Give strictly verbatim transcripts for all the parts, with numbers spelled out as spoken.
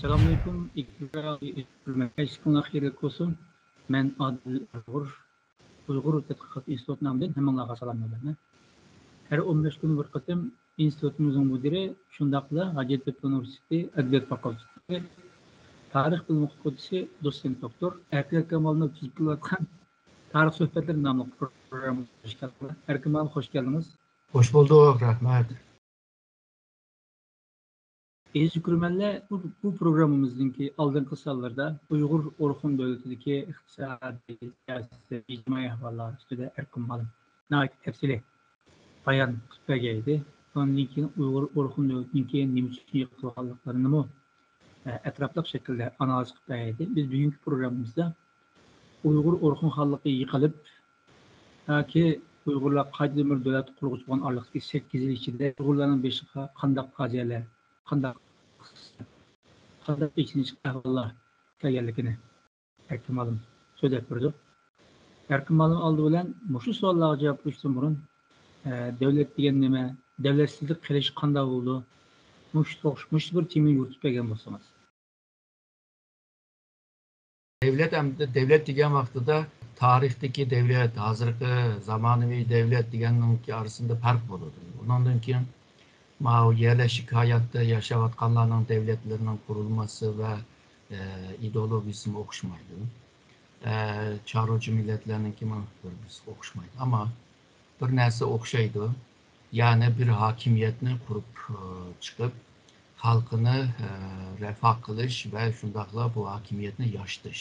ئەسسالامۇئەلەيكۇم، ئىكرام ئەيسىكۇڭلار خەيرلىك بولسۇن. مەن ئادىل ئۇيغۇر، ئۇيغۇر تەتقىقات ئىنستىتۇتى نامىدىن ھەممىڭلارغا سالام بېرىمەن. ھەر ئون بەش كۈن بىر قېتىم ئىنستىتۇتىمىزنىڭ مۇدىرى، شۇنداقلا ھاجەتتېپە ئۇنىۋېرسىتېتى ئەدەبىيات فاكۇلتېتى تارىخ بىلىم ئوقۇتقۇچىسى، دوتسېنت دوكتور ئەركىن ئەركىمالنى تۈزۈپ كېلىۋاتقان تارىخ سۆھبەتلىرى ناملىق پروگراممىغا خۇش كەلدىڭىز. ئەركىمال، خۇش كەلدىڭىز. خۇش بولدۇق، رەھمەت. ئەزىز كۆرۈرمەنلەر، بۇ، بۇ پروگراممىمىزنىڭكى ئالدىنقى سانلىرىدا ئۇيغۇر ئورخۇن دۆلىتىدىكى ئىقتىسادىي، سىياسىي، ئىجتىمائىي ئەھۋاللار ئۈستىدە ئەركىن مۇئەللىم ناھايىتى تەپسىلىي بايان قىلىپ بەرگەن ئىدى. ئاندىن كېيىن ئۇيغۇر ئورخۇن دۆلىتىنىڭكى نېمە ئۈچۈن يىقىلغانلىقلىرىنىمۇ، ئە، ئەتراپلىق شەكىلدە ئانالىز قىلىپ بەرگەن ئىدى. بىز بۈگۈنكى پروگراممىمىزدا ئۇيغۇر ئورخۇن خانلىقى يىقىلىپ، ياكى ئۇيغۇرلار قايتىدىن بىر دۆلەت قۇرغۇچى بولغان ئارىلىقتىكى سەككىز يىل ئىچىدە ئۇيغۇرلارنىڭ بېشىغا قانداق پاجىئەلەر، قانداق، قانداق ئېچىنىشلىق ئەھۋاللار كەلگەنلىكىنى ئەركىن مۇئەللىم سۆزلەپ بېرىدۇ. ئەركىن مۇئەللىم ئالدى بىلەن مۇشۇ سوئاللارغا جاۋاب بېرىشتىن بۇرۇن، ئە، دۆلەت دېگەن نېمە؟ دۆلەتسىزلىك قىلىش قانداق بولىدۇ؟ مۇشۇ توغرا، مۇشۇ بىر تېمىنى يورۇتۇپ بەرگەن بولسىڭىز. دەۋلەت ئەمدى، دەۋلەت دېگەن ۋاقتىدا تارىختىكى دەۋلەت، ھازىرقى زامانىۋى دەۋلەت دېگەننىڭكى ئارىسىدا پەرق بولىدۇ. ئۇنىڭدىن كېيىن ماۋۇ يەرلىشىك ھاياتتا ياشاۋاتقانلارنىڭ دەۋلەتلىرىنىڭ قۇرۇلمىسى ۋە، ئە، ئىدېئولوگىيىسىمۇ ئوخشىمايدۇ. ئە، چارۋىچى مىللەتلەرنىڭكىمۇ بىر بىر ئوخشىمايدۇ. ئەمما بىر نەرسە ئوخشايدۇ. يەنى بىر ھاكىمىيەتنى قۇرۇپ، ئە، چىقىپ، خەلقىنى، ئە، رەفا قىلىش ۋە شۇنداقلا بۇ ھاكىمىيەتنى ياشىتىش.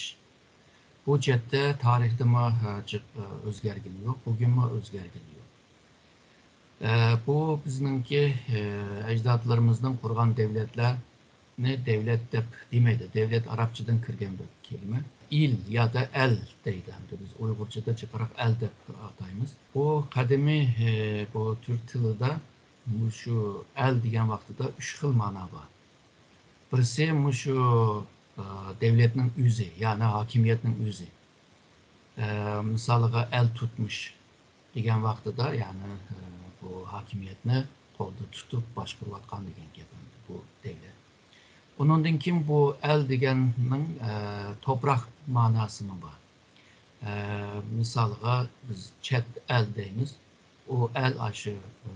بۇ جەھەتتە تارىختىمۇ، ئە، جىق، ئە، ئۆزگەرگىنى يوق، بۈگۈنمۇ ئۆزگەرگىنى يوق. ئە، بۇ بىزنىڭكى، ئە، ئەجدادلىرىمىزنىڭ قۇرغان دەۋلەتلەرنى دەۋلەت دەپ دېمەيدۇ. دەۋلەت ئارابچىدىن كىرگەن بىر كەلىمە. ئىل يادا ئەل دەيدۇ. ئەمدى بىز ئۇيغۇرچىدا جىقراق ئەل دەپ ئاتايمىز. بۇ قەدىمىي، ئە، بۇ تۈرك تىلىدا مۇشۇ ئەل دېگەن ۋاقتىدا ئۈچ خىل مانا بار. بىرسى مۇشۇ، ئە، دەۋلەتنىڭ ئۆزى، يەنى ھاكىمىيەتنىڭ ئۆزى. ئە، مىسالىغا، ئەل تۇتمۇش دېگەن ۋاقتىدا، يەنى، ئە، بۇ ھاكىمىيەتنى قولدا تۇتۇپ باشقۇرۇۋاتقان دېگەن گەپ ئەمدى بۇ دەۋلەت. ئۇنىڭدىن كېيىن بۇ ئەل دېگەننىڭ، ئە، توپراق ماناسىمۇ بار. ئە، مىسالغا، بىز چەت ئەل دەيمىز. ئۇ ئەل ئاشۇ، ئە،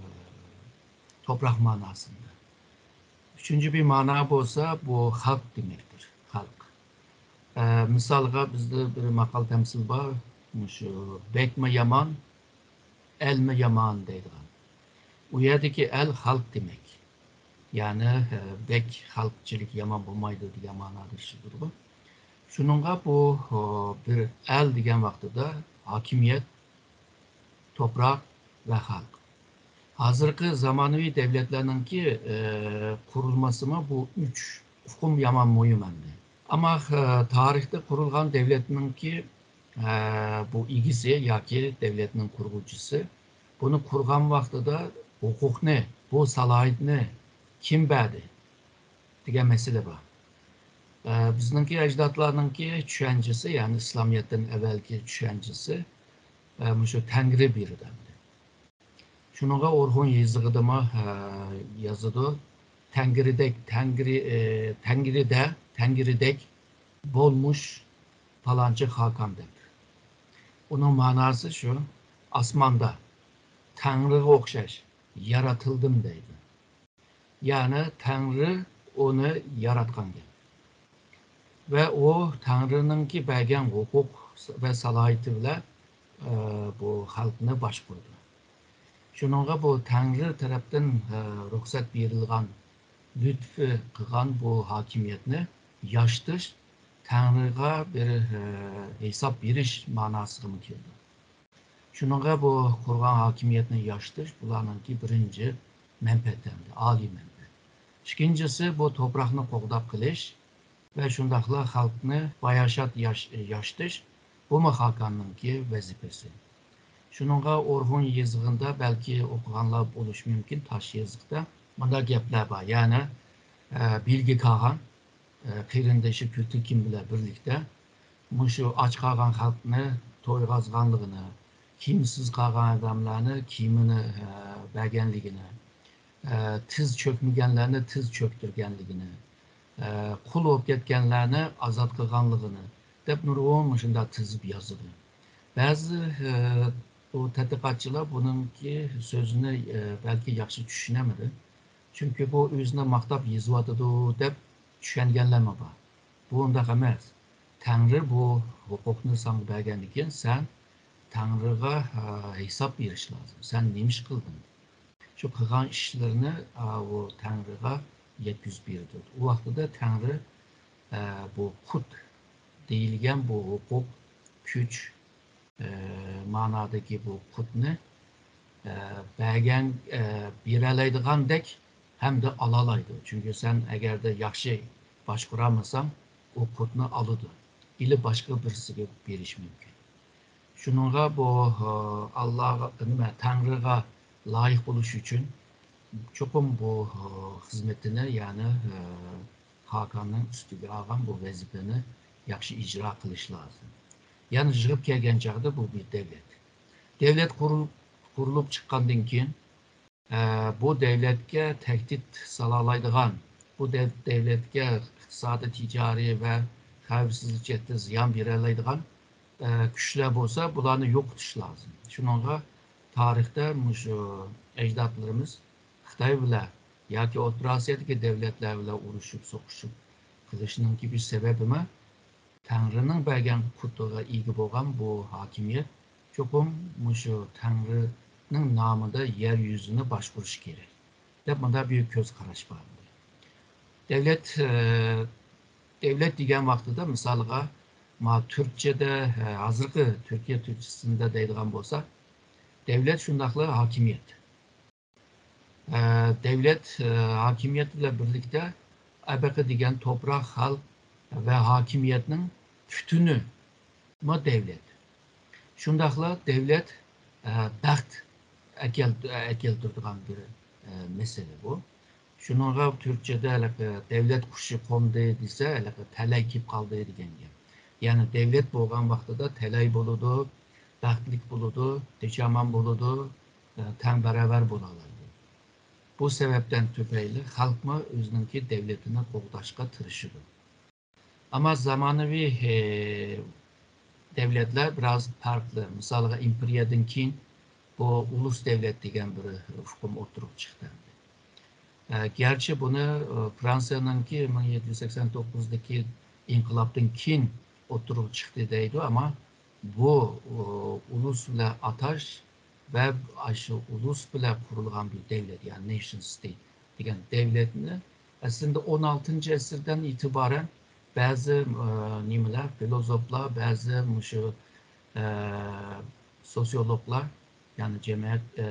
توپراق ماناسىندا. ئۈچىنچى بىر مانا بولسا، بۇ خەلق دېمەكتۇر. خەلق. ئە، مىسالغا، بىزدە بىر ماقال تەمسىل بار. مۇشۇ بەكمۇ يامان، ئەلمۇ يامان دەيدىغان. ئۇ يەردىكى ئەل خەلق دېمەك. يەنى، ئە، بەك خەلقچىلىك يامان بولمايدۇ دېگەن مانادا ئىشلىتىلىدۇ. شۇنىڭغا بۇ، ئۇ، بىر ئەل دېگەن ۋاقتىدا ھاكىمىيەت، توپراق ۋە خەلق. ھازىرقى زامانىۋى دەۋلەتلەرنىڭكى، ئە، قۇرۇلمىسىمۇ بۇ ئۈچ ئۇقۇم يامان مۇھىم ئەمدى. ئەمما، ئە، تارىختا قۇرۇلغان دەۋلەتنىڭكى، ئە، بۇ ئىگىسى ياكى دەۋلەتنىڭ قۇرغۇچىسى بۇنى قۇرغان ۋاقتىدا ھوقۇقنى، بۇ سالاھىيەتنى كىم بەردى دېگەن مەسىلە بار. ئە، بىزنىڭكى ئەجدادلارنىڭكى چۈشەنچىسى، يەنى ئىسلامىيەتتىن ئەۋۋەلكى چۈشەنچىسى، ئە، مۇشۇ تەڭرى بېرىدۇ. شۇنىڭغا ئورخۇن يېزىقىدىمۇ، ئە، يازىدۇ. تەڭرىدەك، تەڭرى، ئە، تەڭرىدە، تەڭرىدەك بولمۇش پالانچى خاقان دەپ. ئۇنىڭ ماناسى شۇ، ئاسماندا تەڭرىغا ئوخشاش يارىتىلدىم دەيدۇ. يەنى تەڭرى ئۇنى ياراتقان گەپ. ۋە ئۇ تەڭرىنىڭكى بەرگەن ھوقۇق ۋە سالاھىيىتى بىلەن، ئە، بۇ خەلقنى باشقۇرىدۇ. شۇنىڭغا بۇ تەڭرى تەرەپتىن، ئە، رۇخسەت بېرىلغان، لۇتپى قىلغان بۇ ھاكىمىيەتنى ياشىتىش، تەڭرىغا بىر، ئە، ھېساب بېرىش ماناسىغىمۇ كېلىدۇ. شۇنىڭغا بۇ قۇرغان ھاكىمىيەتنى ياشىتىش بۇلارنىڭكى بىرىنچى مەنپەئەتلىرى، ئالىي مەنپەئەت. ئىككىنچىسى، بۇ توپراقنى قوغداپ قېلىش ۋە شۇنداقلا خەلقنى باياشات ياش-، ياشىتىش، بۇمۇ خاقاننىڭكى ۋەزىپىسى. شۇنىڭغا ئورخۇن يېزىقىندا بەلكى ئوقۇغانلار بولۇشى مۇمكىن، تاش يېزىقتا مۇنداق گەپلەر بار. يەنى، ئە، بىلگە كاغان، ئە، قېرىندىشى پۈتۈكىم بىلەن بىرلىكتە مۇشۇ ئاچ قالغان خەلقنى تويغازغانلىقىنى، كىيىمسىز قالغان ئادەملەرنى كىيىمىنى، ئە، بەرگەنلىكىنى، ئە، تىز چۆكمىگەنلەرنى تىز چۆكتۈرگەنلىكىنى، ئە، قۇل بولۇپ كەتكەنلەرنى ئازاد قىلغانلىقىنى دەپ نۇرغۇن مۇشۇنداق تىزىپ يازىدۇ. بەزى، ئە، بۇ تەتقىقاتچىلار بۇنىڭكى سۆزىنى، ئە، بەلكى ياخشى چۈشىنەلمىدى. چۈنكى بۇ ئۆزىنى ماختاپ يېزىۋاتىدۇ دەپ چۈشەنگەنلەرمۇ بار. بۇ ئۇنداق ئەمەس. تەڭرى بۇ ھوقۇقنى ساڭا بەرگەندىن كېيىن سەن تەڭرىغا، ئە، ھېساب بېرىش لازىم. سەن نېمە ئىش قىلدىڭ؟ شۇ قىلغان ئىشلىرىنى، ئا، ئۇ تەڭرىغا يەتكۈزۈپ بېرىدۇ. ئۇ ۋاقتىدا تەڭرى، ئە، بۇ قۇت دېيىلگەن بۇ ھوقۇق، كۈچ، ئە، مانادىكى بۇ قۇتنى، ئە، بەرگەن، ئە، بېرەلەيدىغاندەك ھەمدە ئالالايدۇ. چۈنكى سەن ئەگەردە ياخشى باشقۇرالمىساڭ، ئۇ قۇتنى ئالىدۇ. ئىلى باشقا بىرسىگە بېرىشى مۇمكىن. شۇنىڭغا بۇ، ئاللاغا، نېمە، تەڭرىغا لايىق بولۇش ئۈچۈن چوقۇم بۇ خىزمىتىنى، يەنى خاقاننىڭ ئۈستىگە ئالغان بۇ ۋەزىپىنى ياخشى ئىجرا قىلىش لازىم. يەنى يىغىپ كەلگەن چاغدا بۇ بىر دەۋلەت. دەۋلەت قۇرۇل-، قۇرۇلۇپ چىققاندىن كېيىن، ئە، بۇ دەۋلەتكە تەھدىت سالالايدىغان، بۇ دەۋ-، دەۋلەتكە ئىقتىسادىي، تىجارىي ۋە خەۋپسىزلىك جەھەتتە زىيان بېرەلەيدىغان، ئە، كۈچلەر بولسا، بۇلارنى يوقىتىش لازىم. شۇنىڭغا تارىختا مۇشۇ ئەجدادلىرىمىز خىتاي بىلەن ياكى ئوتتۇرا ئاسىيادىكى دەۋلەتلەر بىلەن ئۇرۇشۇپ، سوقۇشۇپ قىلىشنىڭكى بىر سەۋەبىمۇ تەڭرىنىڭ بەرگەن قۇتىغا ئىگە بولغان بۇ ھاكىمىيەت چوقۇم مۇشۇ تەڭرىنىڭ نامىدا يەر يۈزىنى باشقۇرۇشى كېرەك، دەپ مۇنداق بىر كۆز قاراش بار. دەۋلەت، ئە، دەۋلەت دېگەن ۋاقتىدا، مىسالغا، ما تۈركچەدە، ئە، ھازىرقى تۈركىيە تۈركچىسىندە دەيدىغان بولسا، دەۋلەت شۇنداقلا ھاكىمىيەت. ئە، دەۋلەت، ئە، ھاكىمىيەت بىلەن بىرلىكتە ئەبەقە دېگەن توپراق، خەلق ۋە ھاكىمىيەتنىڭ پۈتۈنىمۇ دەۋلەت. شۇنداقلا دەۋلەت، ئە، بەخت ئەكەل-، ئەكەلتۈرىدىغان بىر، ئە، مەسىلە بۇ. شۇنىڭغا تۈركچەدە ھېلىقى دەۋلەت قۇشى قوندى دېسە، ھېلىقى تەلەي كېلىپ قالدى دېگەن گەپ. يەنى دەۋلەت بولغان ۋاقتىدا تەلەي بولىدۇ، بەختلىك بولىدۇ، تېچ-ئامان بولىدۇ، ئە، تەڭ باراۋەر بولالايدۇ. بۇ سەۋەبتىن تۈپەيلى خەلقمۇ ئۆزىنىڭكى دەۋلىتىنى قوغداشقا تىرىشىدۇ. ئەمما زامانىۋى، ئە، دەۋلەتلەر بىراز پەرقلىق. مىسالغا، ئىمپېرىيەدىن كېيىن بۇ ئۇلۇس دەۋلەت دېگەن بىر ئۇقۇم ئوتتۇرىغا چىقتى. ئە، گەرچە بۇنى، ئە، فرانسىيەنىڭكى مىڭ يەتتە يۈز سەكسەن توققۇزدىكى ئىنقىلابتىن كېيىن ئوتتۇرىغا چىقتى دەيدۇ، ئەمما بۇ، ئۇ، ئۇلۇس بىلەن ئاتاش ۋە ئاشۇ ئۇلۇس بىلەن قۇرۇلغان بىر دەۋلەت، يەنى نېيشن ستېيت دېگەن دەۋلەتنى ئەسلىندە ئون ئالتىنچى ئەسىردىن ئېتىبارەن بەزى، ئە، نېمىلەر، فىلوزوفلار، بەزى مۇشۇ، ئە، سوسىيولوگلار، يەنى جەمئىيەت، ئە،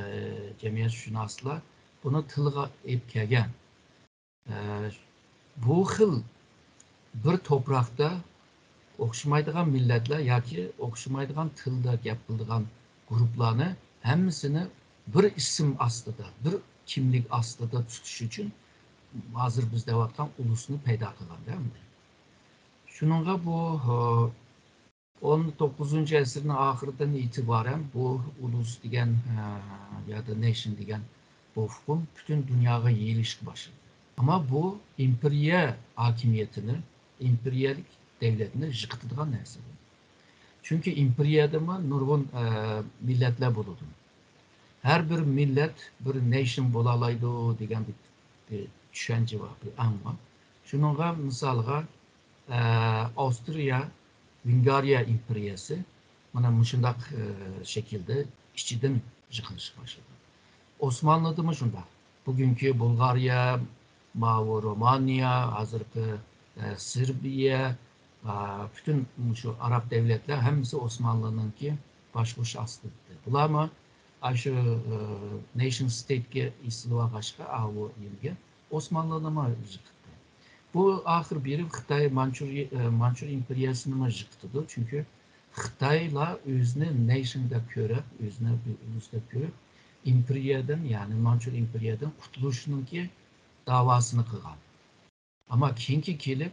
جەمئىيەتشۇناسلار بۇنى تىلغا ئېلىپ كەلگەن. ئە، بۇ خىل بىر توپراقتا ئوخشىمايدىغان مىللەتلەر ياكى ئوخشىمايدىغان تىلدا گەپ قىلىدىغان گۇرۇپپىلارنى ھەممىسىنى بىر ئىسىم ئاستىدا، بىر كىملىك ئاستىدا تۇتۇش ئۈچۈن ھازىر بىز دەۋاتقان ئۇلۇسنى پەيدا قىلغان-دە ئەمدى. شۇنىڭغا بۇ، ئون توققۇزىنچى ئەسىرنىڭ ئاخىرىدىن ئېتىبارەن بۇ ئۇلۇس دېگەن، ئە، يا دا نېيشن دېگەن بۇ ئۇقۇم پۈتۈن دۇنياغا يېيىلىشقا باشلىدى. ئەمما بۇ ئىمپېرىيە ھاكىمىيىتىنى، ئىمپېرىيەلىك دەۋلەتنى يىقىتىدىغان نەرسە بۇ. چۈنكى ئىمپېرىيەدىمۇ نۇرغۇن، ئە، مىللەتلەر بولىدۇ. ھەر بىر مىللەت بىر نېيشن بولالايدۇ دېگەن بىر، بىر چۈشەنچە بار، بىر ئاڭ بار. شۇنىڭغا مىسالغا، ئە، ئاۋسترىيە، ۋېنگرىيە ئىمپېرىيەسى مانا مۇشۇنداق، ئە، شەكىلدە ئىچىدىن يىقىلىشقا باشلىدى. ئوسمانلىدىمۇ شۇنداق. بۈگۈنكى بۇلغارىيە، ماۋۇ رومانىيە، ھازىرقى، ئە، سېربىيە، ئە، پۈتۈن مۇشۇ ئاراب دەۋلەتلەر ھەممىسى ئوسمانلىنىڭكى باشقۇرۇش ئاستىدا. بۇلارمۇ ئاشۇ، ئە، نېيشن ستېيتكە ئېسىلىۋالغاچقا، ئاۋۇ نېمىگە، ئوسمانلىنىمۇ يىقىتتى. بۇ ئاخىر بېرىپ خىتاي مانچۇرىيە، ئە، مانچۇر ئىمپېرىيەسىنىمۇ يىقىتىدۇ. چۈنكى خىتايلار ئۆزىنى نېيشن دەپ كۆرۈپ، ئۆزىنى بىر ئۇلۇس دەپ كۆرۈپ، ئىمپېرىيەدىن، يەنى مانچۇر ئىمپېرىيەدىن قۇتۇلۇشنىڭكى داۋاسىنى قىلغان. ئەمما كېيىنكى كېلىپ،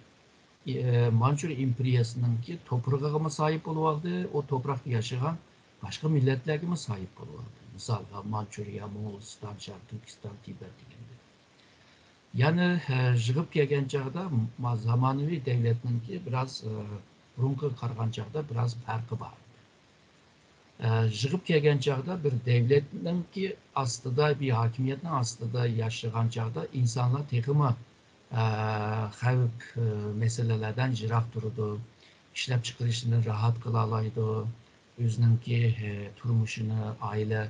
ئى، مانچۇر ئىمپېرىيەسىنىڭكى توپرىقىغىمۇ ساھىب بولۇۋالدى، ئۇ توپراقتا ياشىغان باشقا مىللەتلەرگىمۇ ساھىب بولۇۋالدى. مىسالغا، مانچۇرىيە، موڭغۇلىستان، شەرقىي تۈركىستان، تىبەت دېگەندەك. يەنى، ئە، يىغىپ كەلگەن چاغدا ما-، زامانىۋى دەۋلەتنىڭكى بىراز، ئە، بۇرۇنقىغا قارىغان چاغدا بىراز پەرقى بار. ئە، يىغىپ كەلگەن چاغدا بىر دەۋلەتنىڭكى ئاستىدا، بىر ھاكىمىيەتنىڭ ئاستىدا ياشىغان چاغدا ئىنسانلار تېخىمۇ، ئە، خەۋپ، ئە، مەسىلىلەردىن يىراق تۇرىدۇ. ئىشلەپچىقىرىشنى راھەت قىلالايدۇ. ئۆزىنىڭكى، ئە، تۇرمۇشىنى، ئائىلە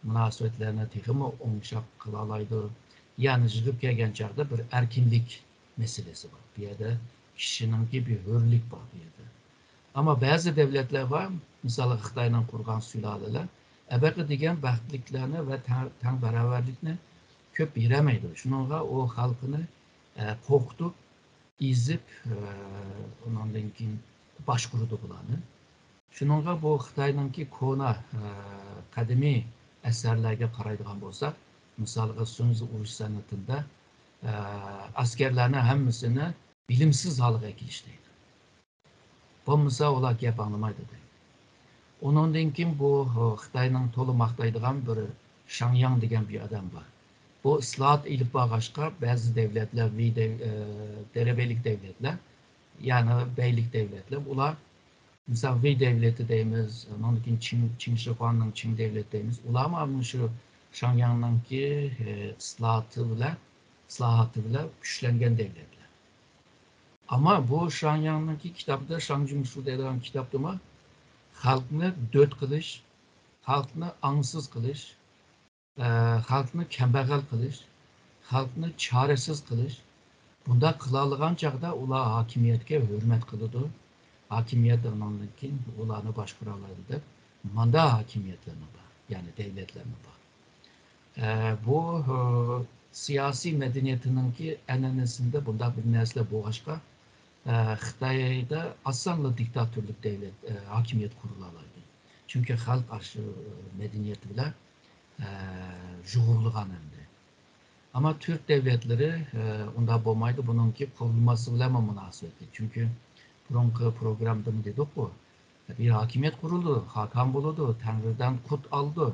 مۇناسىۋەتلەرنى تېخىمۇ ئوڭشاق قىلالايدۇ. يەنى يىغىپ كەلگەن چاغدا بىر ئەركىنلىك مەسىلىسى بار. بۇ يەردە كىشىنىڭكى بىر ھۆرلۈك بار بۇ يەردە. ئەمما بەزى دەۋلەتلەر بار، مىسالغا خىتاينىڭ قۇرغان سۇلالىلەر، ئەبەقە دېگەن بەختلىكلەرنى ۋە تەڭ، تەڭ باراۋەرلىكنى كۆپ بېرەلمەيدۇ. شۇنىڭغا ئۇ خەلقىنى، ئە، قورقۇتۇپ، ئېزىپ، ئە، ئۇنىڭدىن كېيىن باشقۇرىدۇ بۇلارنى. شۇنىڭغا بۇ خىتاينىڭكى كونا، ئە، قەدىمىي ئەسەرلەرگە قارايدىغان بولساق، مىسالغا سۇنزى ئۇرۇش سەنئىتىدە، ئە، ئەسكەرلەرنىڭ ھەممىسىنى بىلىمسىز ھالغا ئەكېلىش دەيدۇ. بولمىسا ئۇلار گەپ ئاڭلىمايدۇ دەيدۇ. ئۇنىڭدىن كېيىن بۇ، ئە، خىتاينىڭ تولا ماختايدىغان بىر شاڭياڭ دېگەن بىر ئادەم بار. بۇ ئىسلاھات ئېلىپ بارغاچقا بەزى دەۋلەتلەر، ۋېي دەۋ-، ئە، دەرەبەيلىك دەۋلەتلەر، يەنى بەيلىك دەۋلەتلەر، ئۇلار مىسال، ۋېي دەۋلىتى دەيمىز، ئۇنىڭدىن كېيىن چىڭ، چىڭ شىخۇاڭنىڭ چىڭ دەۋلىتى دەيمىز. ئۇلارمۇ مۇشۇ شاڭياڭنىڭكى، ئى، ئىسلاھاتى بىلەن، ئىسلاھاتى بىلەن كۈچلەنگەن دەۋلەتلەر. ئەمما بۇ شاڭياڭنىڭكى كىتابىدا، شاڭجۇڭشۇ دەيدىغان كىتابتىمۇ خەلقنى دۆت قىلىش، خەلقنى ئاڭسىز قىلىش، ئە، خەلقنى كەمبەغەل قىلىش، خەلقنى چارىسىز قىلىش، بۇنداق قىلالىغان چاغدا ئۇلار ھاكىمىيەتكە ھۆرمەت قىلىدۇ، ھاكىمىيەت ئۇنىڭدىن كېيىن ئۇلارنى باشقۇرالايدۇ دەپ، ماندا ھاكىمىيەتلەرمۇ بار، يەنى دەۋلەتلەرمۇ بار. ئە، بۇ، ئە، سىياسىي مەدەنىيىتىنىڭكى ئەنئەنىسىندە بۇنداق بىر نەرسىلەر بولغاچقا، ئە، خىتايدا ئاسانلا دىكتاتورلۇق دەۋلەت، ئە، ھاكىمىيەت قۇرۇلالايدۇ. چۈنكى خەلق ئاشۇ مەدەنىيەت بىلەن، ئە، شۇغۇللىغان ئەمدى. ئەمما تۈرك دەۋلەتلىرى، ئە، ئۇنداق بولمايدۇ، بۇنىڭكى قۇرۇلمىسى بىلەنمۇ مۇناسىۋەتلىك. چۈنكى بۇرۇنقى پروگراممىدىمۇ دېدۇققۇ، بىر ھاكىمىيەت قۇرۇلىدۇ، خاقان بولىدۇ، تەڭرىدىن قۇت ئالىدۇ.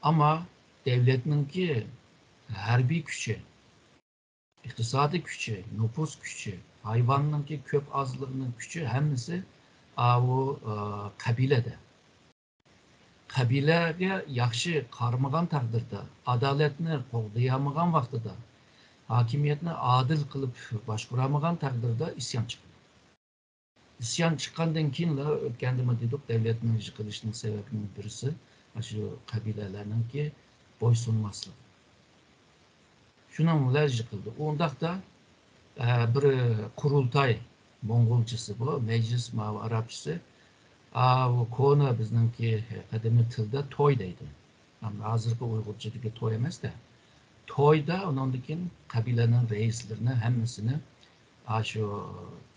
ئەمما دەۋلەتنىڭكى ھەربىي كۈچى، ئىقتىسادىي كۈچى، نوپۇس كۈچى، ھايۋاننىڭكى كۆپ ئازلىقىنىڭ كۈچى ھەممىسى ئاۋۇ، ئە، قەبىلىدە. قەبىلىگە ياخشى قارىمىغان تەقدىردە، ئادالەتنى قوغدىيالمىغان ۋاقتىدا، ھاكىمىيەتنى ئادىل قىلىپ باشقۇرالمىغان تەقدىردە ئىسيان چىقىدۇ. ئىسيان چىققاندىن كېيىنلا، ئۆتكەندىمۇ دېدۇق، دەۋلەتنىڭ يىقىلىشىنىڭ سەۋەبىنىڭ بىرسى ئاشۇ قەبىلىلەرنىڭكى بويسۇنماسلىقى. شۇنىڭ بىلەن يىقىلدى. ئۇنداقتا، ئە، بىر قۇرۇلتاي، موڭغۇلچىسى بۇ، مەجلىس ماۋۇ ئارابچىسى. ئا، بۇ كونا بىزنىڭكى قەدىمىي تىلدا توي دەيدۇ. ھازىرقى ئۇيغۇرچىدىكى توي ئەمەس-دە. تويدا ئۇنىڭدىن كېيىن قەبىلىنىڭ رەئىسلىرىنى ھەممىسىنى ئاشۇ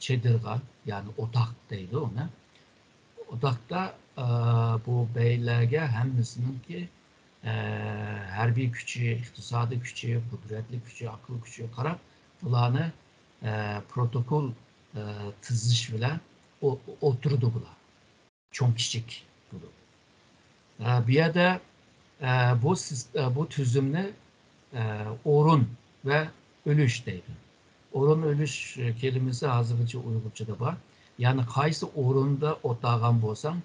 چېدىرغا، يەنى ئوتاق دەيدۇ ئۇنى. ئۇنداقتا، ئە، بۇ بەيلەرگە ھەممىسىنىڭكى، ئە، ھەربىي كۈچى، ئىقتىسادىي كۈچى، قۇدرەتلىك كۈچى، ئەقىل كۈچىگە قاراپ، بۇلارنى، ئە، پروتوكول، ئە، تىزىش بىلەن ئو-، ئولتۇرىدۇ بۇلار. چوڭ كىچىك بولۇپ. ئە، بۇ يەردە، ئە، بۇ سىس-، ئە، بۇ تۈزۈمنى، ئە، ئورۇن ۋە ئۈلۈش دەيدۇ. ئورۇن ئۈلۈش كەلىمىسى ھازىرغىچە ئۇيغۇرچىدا بار. يەنى قايسى ئورۇندا ئولتۇرغان بولساڭ،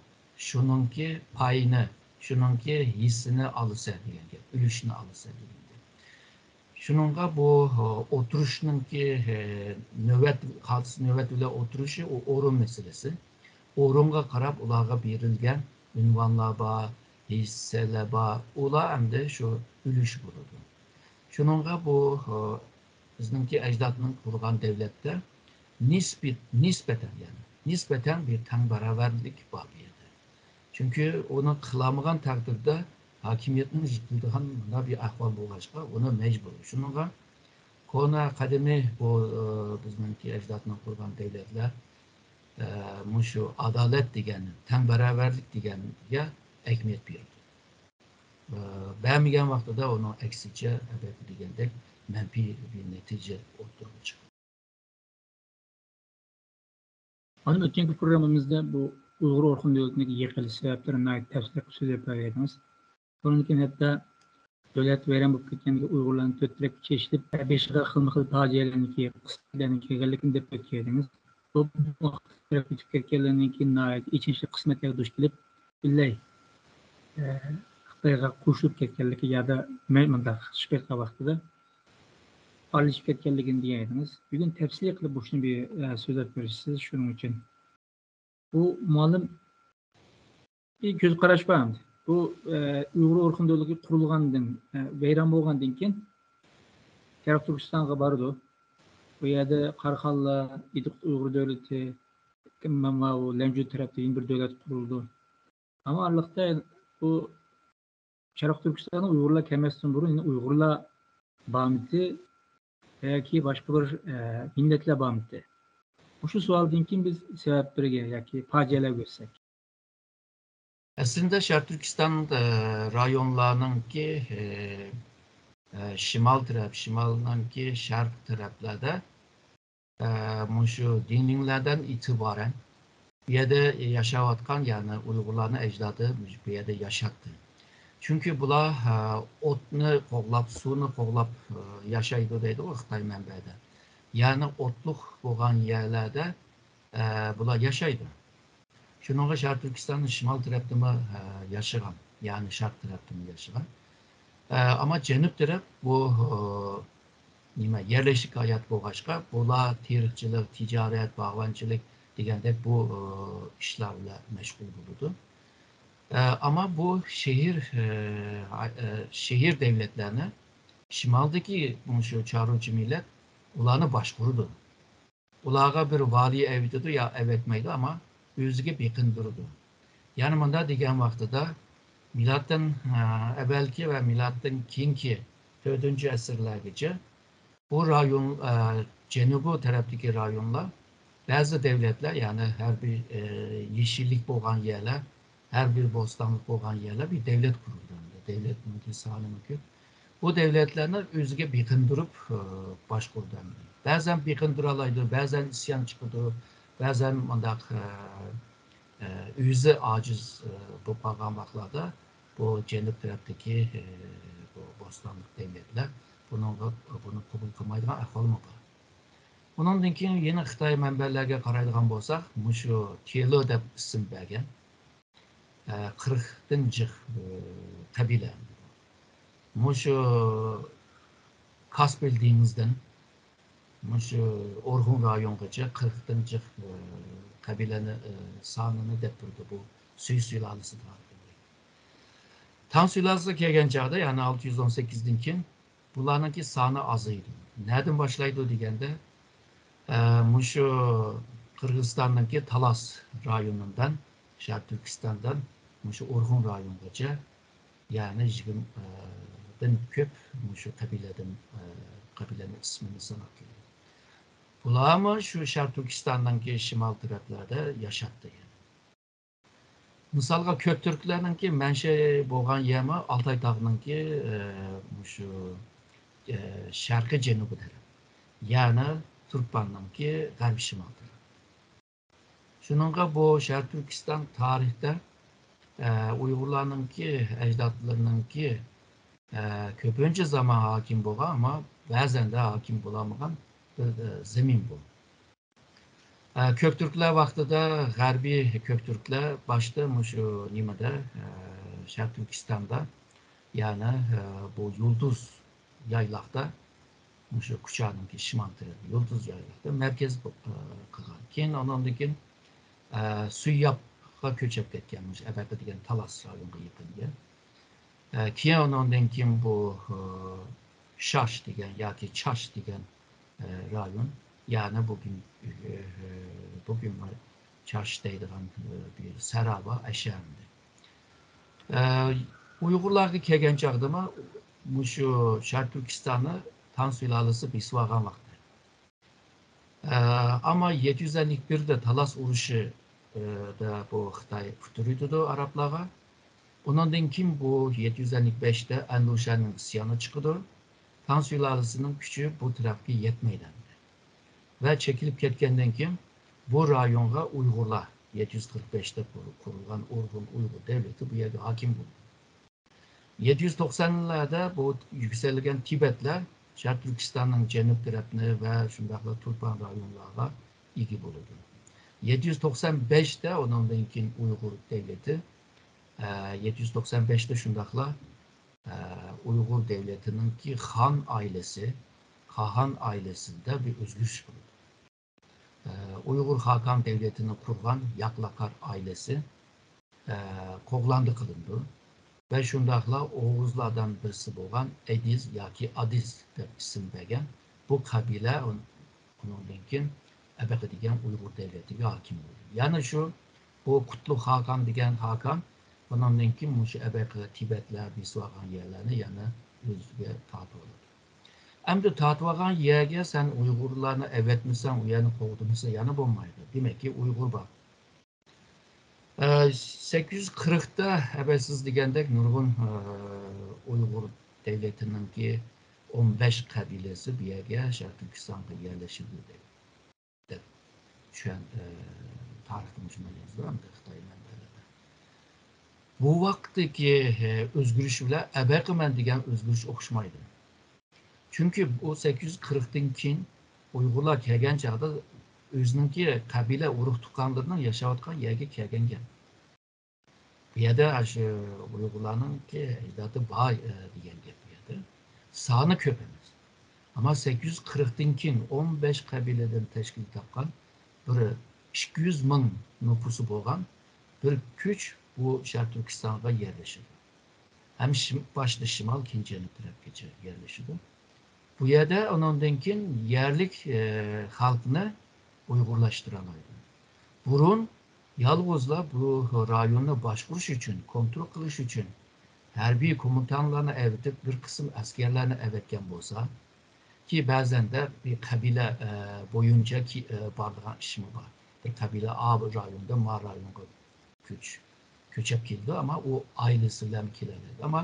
شۇنىڭكى پايىنى، شۇنىڭكى ھېسسىنى ئالىسەن دېگەن گەپ، ئۈلۈشنى ئالىسەن دېگەن گەپ. شۇنىڭغا بۇ، ئولتۇرۇشنىڭكى، نۆۋەت، خالتىس نۆۋەت بىلەن ئولتۇرۇشى، ئۇ ئورۇن مەسىلىسى. ئورۇنغا قاراپ ئۇلارغا بېرىلگەن ئۇنۋانلار بار، ھېسسىلەر بار، ئۇلار ئەمدى شۇ ئۈلۈش بولىدۇ. شۇنىڭغا بۇ، بىزنىڭكى ئەجدادنىڭ قۇرغان دەۋلەتتە نىسبىي، نىسبەتەن، يەنى نىسبەتەن بىر تەڭ باراۋەرلىك بار بۇ يەردە. چۈنكى ئۇنى قىلالمىغان تەقدىردە ھاكىمىيەتنىڭ يىقىلىدىغان مۇنداق بىر ئەھۋال بولغاچقا، ئۇنى مەجبۇرىي. شۇنىڭغا كونا قەدىمىي بۇ، ئى، بىزنىڭكى ئەجدادنىڭ قۇرغان دەۋلەتلەر، ئى، مۇشۇ ئادالەت دېگەن، تەڭ باراۋەرلىك دېگەنگە ئەھمىيەت بېرىدۇ. ئى، بەرمىگەن ۋاقتىدا ئۇنىڭ ئەكسىچە، ئەلۋەتتە دېگەندەك، مەنپىي بىر نەتىجە ئوتتۇرىغا چىقىدۇ. ئاندىن ئۆتكەنكى پروگراممىمىزدا بۇ ئۇيغۇر ئورخۇن دۆلىتىنىڭ يىقىلىش سەۋەبلىرىنى ناھايىتى تەپسىلىي قىلىپ سۆزلەپ بەرگەنىدىڭىز. بۇنىڭدىن كېيىن ھەتتا دۆلەت ۋەيران بولۇپ كەتكەندىكى ئۇيغۇرلارنى تۆت تەرەپكە چېچىلىپ، ھەر بېشىغا خىلمۇ خىل پاجىئەلەرنىڭكى، قىسمەتلەرنىڭكى كەلگەنلىكىنى دەپ ئۆتكەيدىڭىز. بۇ تەرەپ ئۆتۈپ كەتكەنلەرنىڭكى ناھايىتى ئېچىنىشلىق قىسمەتلەرگە دۇچ كېلىپ، بىللەي خىتايغا قوشۇلۇپ كەتكەنلىكى يادا مۇنداق شۇ ۋاقتىدا ئارىلىشىپ كەتكەنلىكىنى دېگەن ئىدىڭىز. بۈگۈن تەپسىلىي قىلىپ بۇ ئىشنى بىر سۆزلەپ بېرىسىز شۇنىڭ ئۈچۈن. بۇ مۇئەللىم بىر كۆز قاراش بار ئەمدى. بۇ ئۇيغۇر ئورخۇن دۆلىتى قۇرۇلغاندىن، ۋەيران بولغاندىن كېيىن شەرقىي تۈركىستانغا بارىدۇ. بۇ يەردە قاراخانلار، ئىدىقۇت ئۇيغۇر دۆلىتى، ماۋۇ لەنجۇ تەرەپتە يەنە بىر دۆلەت قۇرۇلىدۇ. ئەمما ئارىلىقتا بۇ شەرقىي تۈركىستاندا ئۇيغۇرلار كەلمەستىن بۇرۇن يەنە ئۇيغۇرلار بارمىدى ياكى باشقا بىر مىللەتلەر بارمىدى؟ مۇشۇ سوئالدىن كېيىن بىز سەۋەبلەرگە ياكى پاجىئەلەرگە ئۆتسەك. ئەسلىدە شەرقىي تۈركىستان رايونلارنىڭكى، شىمال تەرەپ، شىمالنىڭكى شەرق تەرەپلەردە مۇشۇ دىنلىڭلەردىن ئېتىبارەن بۇ يەردە ياشاۋاتقان، يەنى ئۇيغۇرلارنىڭ ئەجدادى بۇ يەردە ياشاتتى. چۈنكى بۇلار ئوتنى قوغلاپ، سۇنى قوغلاپ ياشايدۇ دەيدىغۇ خىتاي مەنبەدە. يەنى ئوتلۇق بولغان يەرلەردە بۇلار ياشايدۇ. شۇنىڭغا شەرقىي تۈركىستاننىڭ شىمال تەرەپتىمۇ ياشىغان، يەنى شەرق تەرەپتىمۇ ياشىغان. ئەمما جەنۇب تەرەپ بۇ نېمە، يەرلىشىك ھايات بولغاچقا، بۇلار تېرىقچىلىق، تىجارەت، باغۋەنچىلىك دېگەندەك بۇ ئىشلار بىلەن مەشغۇل بولىدۇ. ئەمما بۇ شېھىر، شېھىر دەۋلەتلەرنى شىمالدىكى مۇشۇ چارۋىچى مىللەت ئۇلارنى باشقۇرىدۇ. ئۇلارغا بىر ۋالىي ئەۋېتىدۇ يا ئەۋەتمەيدۇ، ئەمما ئۆزىگە بېقىندۇرىدۇ. يەنى مۇنداق دېگەن ۋاقتىدا، مىلادتىن ئەۋۋەلكى ۋە مىلادتىن كېيىنكى تۆتىنچى ئەسىرلەرگىچە بۇ رايون، جەنۇبىي تەرەپتىكى رايونلار، بەزى دەۋلەتلەر، يەنى ھەر بىر يېشىللىك بولغان يەرلەر، ھەر بىر بوستانلىق بولغان يەرلەر بىر دەۋلەت قۇرۇلدى. دەۋلەتنىڭكى سانىمۇ كۆپ. بۇ دەۋلەتلەرنى ئۆزىگە بېقىندۇرۇپ باشقۇردى. بەزەن بېقىندۇرالايدۇ، بەزەن ئىسيان چىقىدۇ، بەزەن مۇنداق ئۆزى ئاجىز بولۇپ قالغان ۋاقىتلاردا بۇ جەنۇب تەرەپتىكى بۇ بوستانلىق دەۋلەتلەر بۇنىڭغا، بۇنى قوبۇل قىلمايدىغان ئەھۋالمۇ بار. ئۇنىڭدىن كېيىن يەنە خىتاي مەنبەلەرگە قارايدىغان بولساق، مۇشۇ تيېلو دەپ ئىسىم بەرگەن، قىرىقتىن جىق قەبىلە. مۇشۇ كاسپىي دېڭىزدىن مۇشۇ ئورخۇن رايونغىچە قىرىقتىن جىق قەبىلىنى، سانىنى دەپ تۇرىدۇ بۇ سۈي سۇلالىسى دېگەن. تاڭ سۇلالىسى كەلگەن چاغدا، يەنى ئالتە يۈز ئون سەككىزدىن كېيىن بۇلارنىڭكى سانى ئازىيىدۇ. نەدىن باشلايدۇ دېگەندە، مۇشۇ قىرغىزىستاننىڭكى تالاس رايونىدىن شەرقىي تۈركىستاندىن مۇشۇ ئورخۇن رايونغىچە، يەنى يىگىرمىدىن كۆپ مۇشۇ قەبىلىدىن، قەبىلىنىڭ ئىسمىنى ساناپ كېلىدۇ. بۇلارمۇ شۇ شەرقىي تۈركىستاننىڭكى شىمال تەرەپلەردە ياشاپتۇ. مىسالغا، كۆكتۈركلەرنىڭكى مەنشە بولغان يەرمۇ ئالتاي تاغنىڭكى مۇشۇ شەرقىي جەنۇبىي تەرەپ، يەنى تۇرپاننىڭكى غەربىي شىمال تەرەپ. شۇنىڭغا بۇ شەرقىي تۈركىستان تارىختا ئۇيغۇرلارنىڭكى ئەجدادلىرىنىڭكى كۆپىنچە زامان ھاكىم بولغان، ئەمما بەزەندە ھاكىم بولالمىغان بىر زېمىن بۇ. كۆكتۈركلەر ۋاقتىدا غەربىي كۆكتۈركلەر باشتا مۇشۇ نېمىدە، شەرقىي تۈركىستاندا، يەنى بۇ يۇلتۇز يايلاقتا، مۇشۇ كۇچانىڭكى شىمال تەرەپ يۇلتۇز يايلاقتا مەركەز قىلغان. كېيىن ئاناندىن كېيىن سۇيياپقا كۆچۈپ كەتكەن، مۇشۇ ئەبەقى دېگەن تالاس رايونغا يېقىن يەر. كېيىن ئۇنىڭدىن كېيىن بۇ شاش دېگەن ياكى چاش دېگەن رايون، يەنى بۈگۈن، بۈگۈن چاش دەيدىغان بىر سەھرا بار، ئەشەمدە. ئۇيغۇرلارغا كەلگەن چاغدىمۇ مۇشۇ شەرقىي تۈركىستاننى تاڭ سۇلالىسى بېسىۋالغان ۋاقتى. ئەمما يەتتە يۈز ئەللىك بىردە تالاس ئۇرۇشىدا بۇ خىتاي ئۇتتۇرۇۋېتىدۇ ئارابلارغا. ئۇنىڭدىن كېيىن بۇ يەتتە يۈز ئەللىك بەشتە ئەندۇشەنىڭ ئىسيانى چىقىدۇ. تاڭ سۇلالىسىنىڭ كۈچى بۇ تەرەپكە يەتمەيدۇ. ۋە چېكىلىپ كەتكەندىن كېيىن بۇ رايونغا ئۇيغۇرلار، يەتتە يۈز قىرىق بەشتە قۇرۇلغان ئورخۇن ئۇيغۇر دەۋلىتى بۇ يەرگە ھاكىم بولىدۇ. يەتتە يۈز توقسانلاردا بۇ يۈكسەلگەن تىبەتلەر شەرقىي تۈركىستاننىڭ جەنۇب تەرەپنى ۋە شۇنداقلا تۇرپان رايونلارغا ئىگە بولىدۇ. يەتتە يۈز توقسان بەشتە ئۇنىڭدىن كېيىن ئۇيغۇر دەۋلىتى، ئە، يەتتە يۈز توقسان بەشتە شۇنداقلا، ئە، ئۇيغۇر دەۋلىتىنىڭكى خان ئائىلىسى، خاخان ئائىلىسىدە بىر ئۆزگىرىش بولىدۇ. ئە، ئۇيغۇر خاخان دەۋلىتىنى قۇرغان ياقلاقار ئائىلىسى، ئە، قوغلاندى قىلىنىدۇ. ۋە شۇنداقلا ئوغۇزلاردىن بىرسى بولغان ئەدىز ياكى ئادىز دەپ ئىسىم بەرگەن بۇ قەبىلە ئۇن-، ئۇنىڭدىن كېيىن ئەبەقە دېگەن ئۇيغۇر دەۋلىتىگە ھاكىم بولدى. يەنە شۇ بۇ قۇتلۇق خاخان دېگەن خاخان ئۇنىڭدىن كېيىن مۇشۇ ئەبەقە تىبەتلەر بېسىۋالغان يەرلەرنى يەنە ئۆزىگە تارتىۋالىدۇ. ئەمدى تارتىۋالغان يەرگە سەن ئۇيغۇرلارنى ئەۋەتمىسەڭ، ئۇ يەرنى قوغدىمىسا يەنە بولمايدۇ. دېمەككى، ئۇيغۇر بار. ئە، سەككىز يۈز قىرىقتا ئەۋەتسىز دېگەندەك نۇرغۇن، ئە، ئۇيغۇر دەۋلىتىنىڭكى ئون بەش قەبىلىسى بۇ يەرگە، شەرقىي تۈركىستانغا يەرلىشىدۇ دەپ، دەپ چۈشەن-، ئە، تارىختا مۇشۇنداق يېزىلغان خىتاي مەنبەلەردە. بۇ ۋاقىتتىكى، ئە، ئۆزگىرىش بىلەن ئەبەقىمەن دېگەن ئۆزگىرىش ئوخشىمايدۇ. چۈنكى بۇ سەككىز يۈز قىرىقتىن كېيىن ئۇيغۇرلار كەلگەن چاغدا ئۆزىنىڭكى قەبىلە ئۇرۇق تۇغقانلىرىنىڭ ياشاۋاتقان يەرگە كەلگەن گەپ. بۇ يەردە ئاشۇ ئۇيغۇرلارنىڭكى ئەجدادى بار، ئە، دېگەن گەپ بۇ يەردە. سانى كۆپ ئەمەس. ئەمما سەككىز يۈز قىرىقتىن كېيىن ئون بەش قەبىلىدىن تەشكىل تاپقان بىر ئىككى يۈز مىڭ نوپۇسى بولغان بىر كۈچ بۇ شەرقىي تۈركىستانغا يەرلىشىدۇ. ھەم شىم-، باشتا شىمال، كېيىن جەنۇب تەرەپكىچە يەرلىشىدۇ. بۇ يەردە ئۇنىڭدىن كېيىن يەرلىك، ئە، خەلقنى ئۇيغۇرلاشتۇرالايدۇ. بۇرۇن يالغۇزلا بۇ رايوننى باشقۇرۇش ئۈچۈن، كونترول قىلىش ئۈچۈن ھەربىي كومېندانلارنى ئەۋېتىپ، بىر قىسىم ئەسكەرلەرنى ئەۋەتكەن بولسا، كى بەزەندە بىر قەبىلە، ئە، بويىچە كى-، ئە، بارىدىغان ئىشمۇ بار. بىر قەبىلە ئا رايوندا ما رايونغا كۆچ-، كۆچۈپ كېلىدۇ، ئەمما ئۇ ئائىلىسى بىلەن كېلەلەيدۇ. ئەمما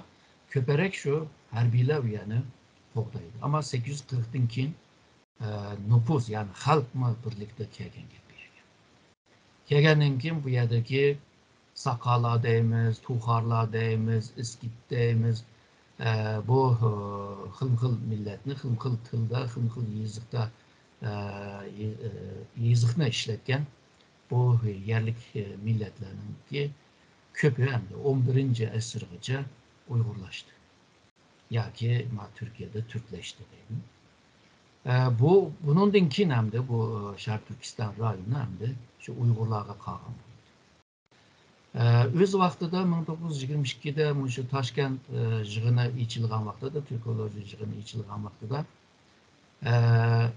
كۆپرەك شۇ ھەربىيلەر ئۇ يەرنى قوغدايدۇ. ئەمما سەككىز يۈز قىرىقتىن كېيىن، ئە، نوپۇس، يەنى خەلقمۇ بىرلىكتە كەلگەن گەپ بۇ يەرگە. كەلگەندىن كېيىن بۇ يەردىكى ساقالار دەيمىز، توخۇلار دەيمىز، ئىسكىت دەيمىز، ئە، بۇ، ئە، خىلمۇ خىل مىللەتنى، خىلمۇ خىل تىلدا، خىلمۇ خىل يېزىقتا، ئە، يې-، ئە، يېزىقنى ئىشلەتكەن بۇ يەرلىك، ئە، مىللەتلەرنىڭكى كۆپى ئەمدى ئون بىرىنچى ئەسىرغىچە ئۇيغۇرلاشتى. ياكى ما تۈركىيەدە تۈركلەشتى دەيمىز. ئە، بۇ، بۇنىڭدىن كېيىن ئەمدى بۇ، ئە، شەرقىي تۈركىستان رايونى ئەمدى شۇ ئۇيغۇرلارغا قالغان بولدى. ئە، ئۆز ۋاقتىدا مىڭ توققۇز يۈز يىگىرمە ئىككىدە مۇشۇ تاشكەنت، ئە، يىغىنى ئېچىلغان ۋاقتىدا، تۈركولوگىيە يىغىنى ئېچىلغان ۋاقتىدا، ئە،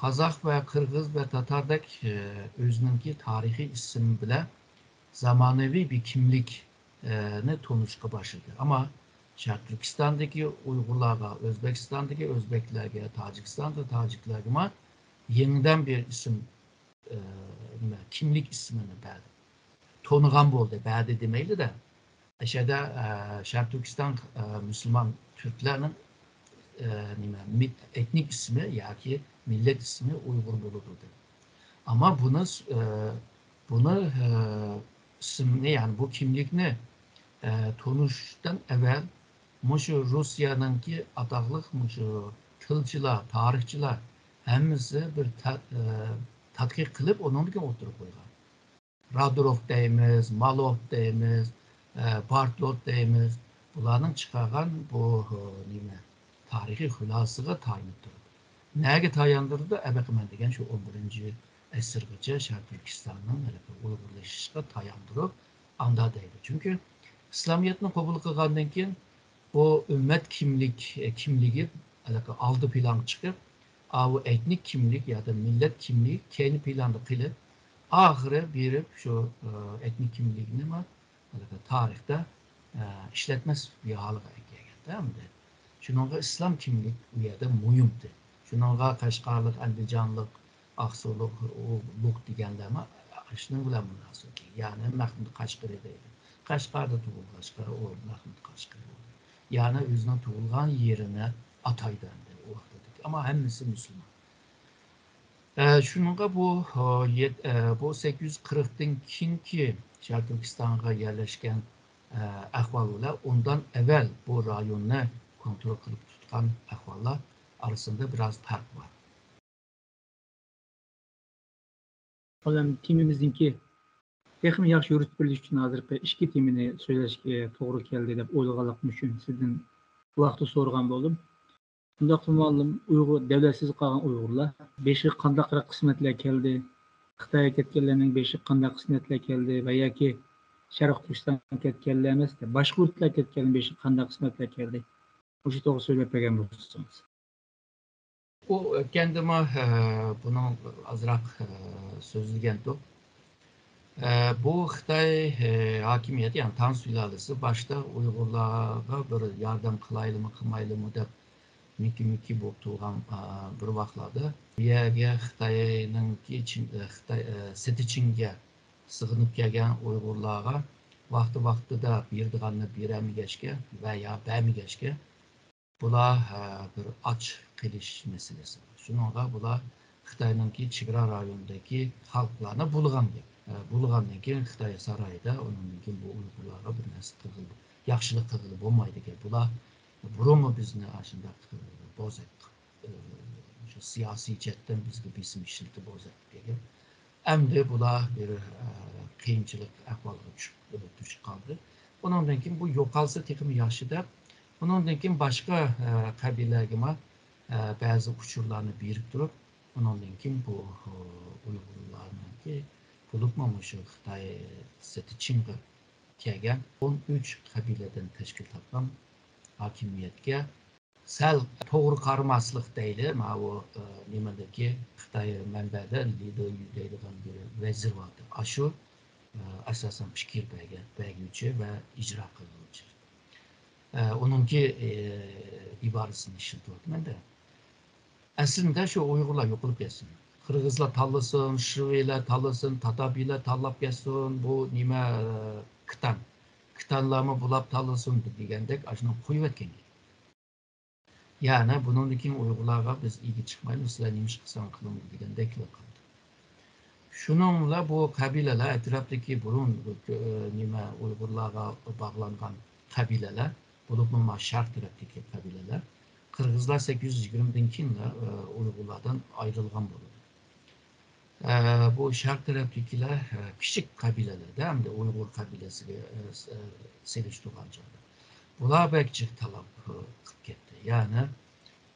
قازاق ۋە قىرغىز ۋە تاتاردەك، ئە، ئۆزىنىڭكى تارىخىي ئىسمى بىلەن زامانىۋى بىر كىملىك، ئە، نى تونۇشقا باشلىدى. ئەمما شەرقىي تۈركىستاندىكى ئۇيغۇرلارغا، ئۆزبېكىستاندىكى ئۆزبېكلەرگە، تاجىكىستاندا تاجىكلارغىمۇ يېڭىدىن بىر ئىسىم، ئە، نېمە، كىملىك ئىسمىنى بەردى. تونۇغان بولدى، بەردى دېمەيلى-دە. ئەشەدە، ئە، شەرقىي تۈركىستان، ئە، مۇسۇلمان تۈركلەرنىڭ، ئە، نېمە، مىت-، ئېتنىك ئىسمى ياكى مىللەت ئىسمى ئۇيغۇر بولىدۇ دېدى. ئەمما بۇنى، ئە، بۇنى، ئە، ئىسىمنى، يەنى بۇ كىملىكنى، ئە، تونۇشتىن ئەۋۋەل مۇشۇ روسىيەنىڭكى ئاتاقلىق مۇشۇ تىلچىلار، تارىخچىلار ھەممىسى بىر تا-، ئە، تەتقىق قىلىپ، ئۇنىڭدىن كېيىن ئوتتۇرىغا قويغان. رادروف دەيمىز، مالوف دەيمىز، ئە، بارتلوت دەيمىز. بۇلارنىڭ چىقارغان بۇ، ئە، نېمە، تارىخىي خۇلاسىسىغا تايىنىپ تۇرىدۇ. نەگە تاياندۇرىدۇ؟ ئەبەقىمەن دېگەن شۇ ئون بىرىنچى ئەسىرگىچە شەرقىي تۈركىستاننىڭ ھېلىقى ئۇيغۇرلىشىشىغا تاياندۇرۇپ، ئاندا دەيدۇ. چۈنكى ئىسلامىيەتنى قوبۇل قىلغاندىن كېيىن بۇ ئۈممەت كىملىك، كىملىكى ھېلىقى ئالدى پىلانغا چىقىپ، ئاۋۇ ئېتنىك كىملىك يا مىللەت كىملىكى كەينى پىلاندا قېلىپ، ئاخىرى بېرىپ شۇ، ئېتنىك كىملىكنىمۇ ھېلىقى تارىختا، ئە، ئىشلەتمەس بىر ھالغا كەلگەندە ئەمدى. شۇنىڭغا ئىسلام كىملىك ئۇ يەردە مۇھىمدى. شۇنىڭغا قەشقەرلىك، ئەندىجانلىق، ئاقسۇلۇق، ئۇلۇغ دېگەنلەرمۇ شۇنىڭ بىلەن مۇناسىۋەتلىك. يەنى مەخمۇت قەشقىرى دەيدۇ. قەشقەردە تۇغۇلغاچقا ئۇ مەخمۇت قەشقىرى بولدى. يەنى ئۆزىنىڭ تۇغۇلغان يېرىنى ئاتايدۇ ئەمدى ئۇ ۋاقىتتىكى. ئەمما ھەممىسى مۇسۇلمان. ئە، شۇنىڭغا بۇ، ئە، يەت-، ئە، بۇ سەككىز يۈز قىرىقتىن كېيىنكى شەرقىي تۈركىستانغا يەرلەشكەن، ئەھۋال بىلەن ئۇندىن ئەۋۋەل بۇ رايوننى كونترول قىلىپ تۇتقان ئەھۋاللار ئارىسىدا بىراز پەرق بار. بالام، تېمىمىزنىڭكى تېخىمۇ ياخشى يورۇتۇپ بېرىش ئۈچۈن ھازىرقى ئىككى تېمىنى سۆزلەشكە توغرا كەلدى دەپ ئويلىغانلىقىم ئۈچۈن سىزدىن بۇ ھەقتە سورىغان بولدۇم. شۇنداقلا مۇئەللىم، ئۇيغۇر، دەۋلەتسىز قالغان ئۇيغۇرلار بېشىغا قانداقراق قىسمەتلەر كەلدى؟ خىتايغا كەتكەنلەرنىڭ بېشىغا قانداق قىسمەتلەر كەلدى ۋە ياكى شەرقىي تۈركىستانغا كەتكەنلەر ئەمەس، باشقا يۇرتلارغا كەتكەنلەرنىڭ بېشىغا قانداق قىسمەتلەر كەلدى؟ مۇشۇ توغرا سۆزلەپ بەرگەن بولسىڭىز. ئۇ ئۆتكەندىمۇ بۇنىڭ ئازراق سۆزلىگەنتۇق. بۇ خىتاي ھاكىمىيىتى، يەنى تاڭ سۇلالىسى باشتا ئۇيغۇرلارغا بىر ياردەم قىلايلىمۇ، قىلمايلىمۇ دەپ مىكى-مىكى بولۇپ تۇرغان بىر ۋاقىتلاردا، بۇ يەرگە خىتاينىڭكى چىن-، خىتاي، سېتىچىنگە سىغىنىپ كەلگەن ئۇيغۇرلارغا ۋاقتى ۋاقتىدا بېرىدىغاننى بېرەلمىگەچكە ۋە يا بەرمىگەچكە، بۇلار بىر ئاچ قېلىش مەسىلىسى بار. شۇنىڭغا بۇلار خىتاينىڭكى چېگرا رايونىدىكى خەلقلەرنى بۇلىغان گەپ. بۇلىغاندىن كېيىن خىتاي سارايىدا ئۇنىڭدىن كېيىن بۇ ئۇيغۇرلارغا بىر نەرسە قىلغىلى، ياخشىلىق قىلغىلى بولمايدىكەن. بۇلار بۇرۇنمۇ بىزنى ئاشۇنداق بوزەك، شۇ سىياسىي جەھەتتىن بىزگە بېسىم ئىشلىتىپ بوزەك دېگەن. ئەمدى بۇلار بىر قىيىنچىلىق ئەھۋالغا چۈشۈپ، دۇچ قالدى. ئۇنىڭدىن كېيىن بۇ يوقالسا تېخىمۇ ياخشى دەپ، ئۇنىڭدىن كېيىن باشقا قەبىلىلەرگىمۇ بەزى ئۇچۇرلارنى بېرىپ تۇرۇپ، ئۇنىڭدىن كېيىن بۇ ئۇيغۇرلارنىڭكى، بولۇپمۇ مۇشۇ خىتاي سېتىچىنغا كەلگەن ئون ئۈچ قەبىلىدىن تەشكىل تاپقان ھاكىمىيەتكە سەل توغرا قارىماسلىق دەيلى، ماۋۇ نېمىدىكى خىتاي مەنبەدە لى دېيۇ دەيدىغان بىر ۋەزىر بار. ئاشۇ ئاساسەن پىكىر بەرگەن، بەرگۈچى ۋە ئىجرا قىلغۇچى. ئۇنىڭكى ئىبارىسىنى ئىشلىتىۋاتىمەن-دە. ئەسلىدە شۇ ئۇيغۇرلار يوقىلىپ كەتسۇن. قىرغىزلار تاللىسۇن، شىۋىلەر تاللىسۇن، تاتابىيلار تاللاپ كەتسۇن، بۇ نېمە، كىتان. كىتانلارمۇ بۇلاپ تاللىسۇن دېگەندەك ئاشۇنى قويۇۋەتكەن گەپ. يەنى بۇنىڭدىن كېيىن ئۇيغۇرلارغا بىز ئىگە چىقمايمىز، سىلەر نېمە ئىش قىلساڭ قىلىڭ دېگەندەكلا قىلدى. شۇنىڭ بىلەن بۇ قەبىلىلەر ئەتراپتىكى بۇرۇن، ئە، نېمە، ئۇيغۇرلارغا باغلانغان قەبىلىلەر، بولۇپمۇ مانا شەرق تەرەپتىكى قەبىلىلەر، قىرغىزلار سەككىز يۈز يىگىرمىدىن كېيىنلا، ئە، ئۇيغۇرلاردىن ئايرىلغان بولىدۇ. ئە، بۇ شەرق تەرەپتىكىلەر، ئە، كىچىك قەبىلىلەردە، ئەمدى ئۇيغۇر قەبىلىسىگە، ئە، س-، ئە، سېلىشتۇرغان چاغدا، بۇلار بەك جىق تالاپ، ئە، قىلىپ كەتتى. يەنى،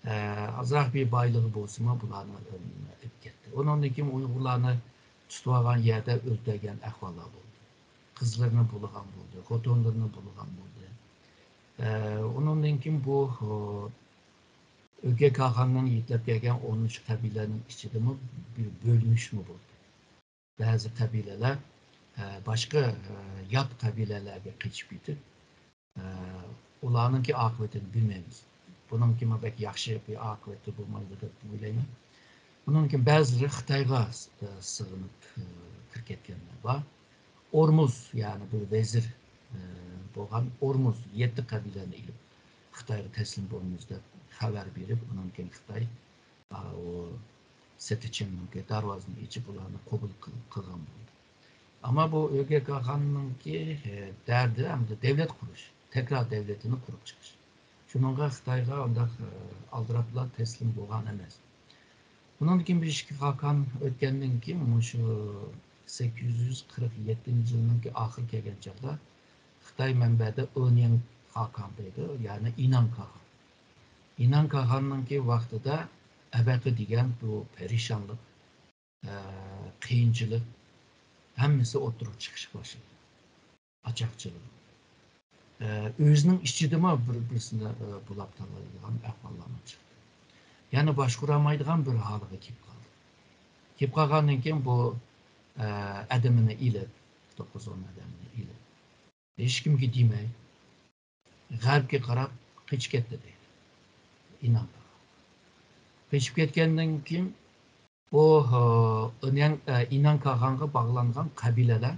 ئە، ئازراق بىر بايلىقى بولسىمۇ، بۇلارنى، ئە، ئېلىپ كەتتى. ئۇنىڭدىن كېيىن ئۇيغۇرلارنى تۇتۇۋالغان يەردە ئۆلتۈرگەن ئەھۋاللار بولدى. قىزلىرىنى بۇلىغان بولدى، خوتۇنلىرىنى بۇلىغان بولدى. ئە، ئۇنىڭدىن كېيىن بۇ، ئۆگەي كاخاننىڭ يېتىلەپ كەلگەن ئون ئۈچ قەبىلىنىڭ ئىچىدىمۇ بىر بۆلۈنۈشمۇ بولدى. بەزى قەبىلىلەر، ئە، باشقا، ئە، يات قەبىلىلەرگە قېچىپ كېتىپ، ئە، ئۇلارنىڭكى ئاقىۋىتىنى بىلمەيمىز. بۇنىڭكىمۇ بەك ياخشى بىر ئاقىۋىتى بولمايدۇ دەپ ئويلايمەن. ئۇنىڭدىن كېيىن بەزىلىرى خىتايغا، ئە، سىغىنىپ، ئە، كىرىپ كەتكەنلەر بار. ئورمۇز، يەنى بىر ۋەزىر، ئە، بولغان ئورمۇز يەتتە قەبىلىنى ئېلىپ، خىتايغا تەسلىم بولىمىز دەپ خەۋەر بېرىپ، ئۇنىڭدىن كېيىن خىتاي، ئا، ئۇ سېتىچىننىڭكى دەرۋازىنى ئېچىپ، ئۇلارنى قوبۇل قىل-، قىلغان بولدى. ئەمما بۇ ئۆگەي كاخاننىڭكى، ئە، دەردى ئەمدى دەۋلەت قۇرۇش، تەكرار دەۋلىتىنى قۇرۇپ چىقىش. شۇنىڭغا خىتايغا ئۇنداق، ئە، ئالدىراپلا تەسلىم بولغان ئەمەس. ئۇنىڭدىن كېيىن بىر ئىككى خاقان ئۆتكەندىن كېيىن، مۇشۇ سەككىز يۈز قىرىق يەتتىنچى يىلنىڭكى ئاخىرى كەلگەن چاغدا خىتاي مەنبەدە ئۆنيەن خاقان دەيدۇ، يەنى ئىنان كاخان. ئىنان كاخاننىڭكى ۋاقتىدا ئەبەقە دېگەن بۇ پەرىشانلىق، ئە، قىيىنچىلىق ھەممىسى ئوتتۇرىغا چىقىشقا باشلىدى. قاچاقچىلىق. ئە، ئۆزىنىڭ ئىچىدىمۇ بىر-، بىرسىنى، ئە، بۇلاپ تالايدىغان ئەھۋاللارمۇ چىقتى. يەنى باشقۇرالمايدىغان بىر ھالغا كېلىپ قالدى. كېلىپ قالغاندىن كېيىن بۇ، ئە، ئادىمىنى ئېلىپ، توققۇز ئون ئادەمنى ئېلىپ، ھېچكىمگە دېمەي، غەربكە قاراپ قېچىپ كەتتى دەيدۇ. ئىنان قاخان. قېچىپ كەتكەندىن كېيىن، بۇ، ئە، ئۆنيەن-، ئە، ئىنان كاخانغا باغلانغان قەبىلىلەر،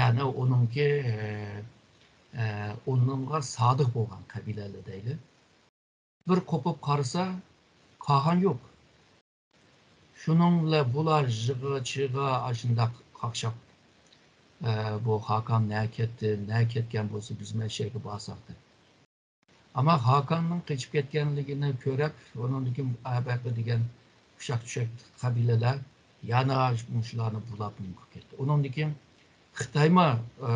يەنى ئۇنىڭكى، ئە، ئە، ئۇنىڭغا سادىق بولغان قەبىلىلەر دەيلى. بىر قوپۇپ قارىسا، كاخان يوق. شۇنىڭ بىلەن بۇلار يىغا-چىغا ئاشۇنداق قاقشاپ، ئە، بۇ خاقان نەگە كەتتى، نەگە كەتكەن بولسا بىز مەشەگە بارساق دەپ. ئەمما خاقاننىڭ قېچىپ كەتكەنلىكىنى كۆرۈپ، ئۇنىڭدىن كېيىن ئەبەقى دېگەن ئۇششاق-چۈششەك قەبىلىلەر يەنە مۇشۇلارنى بۇلاپ نېمە قىلىپ كەتتى. ئۇنىڭدىن كېيىن خىتايمۇ، ئە،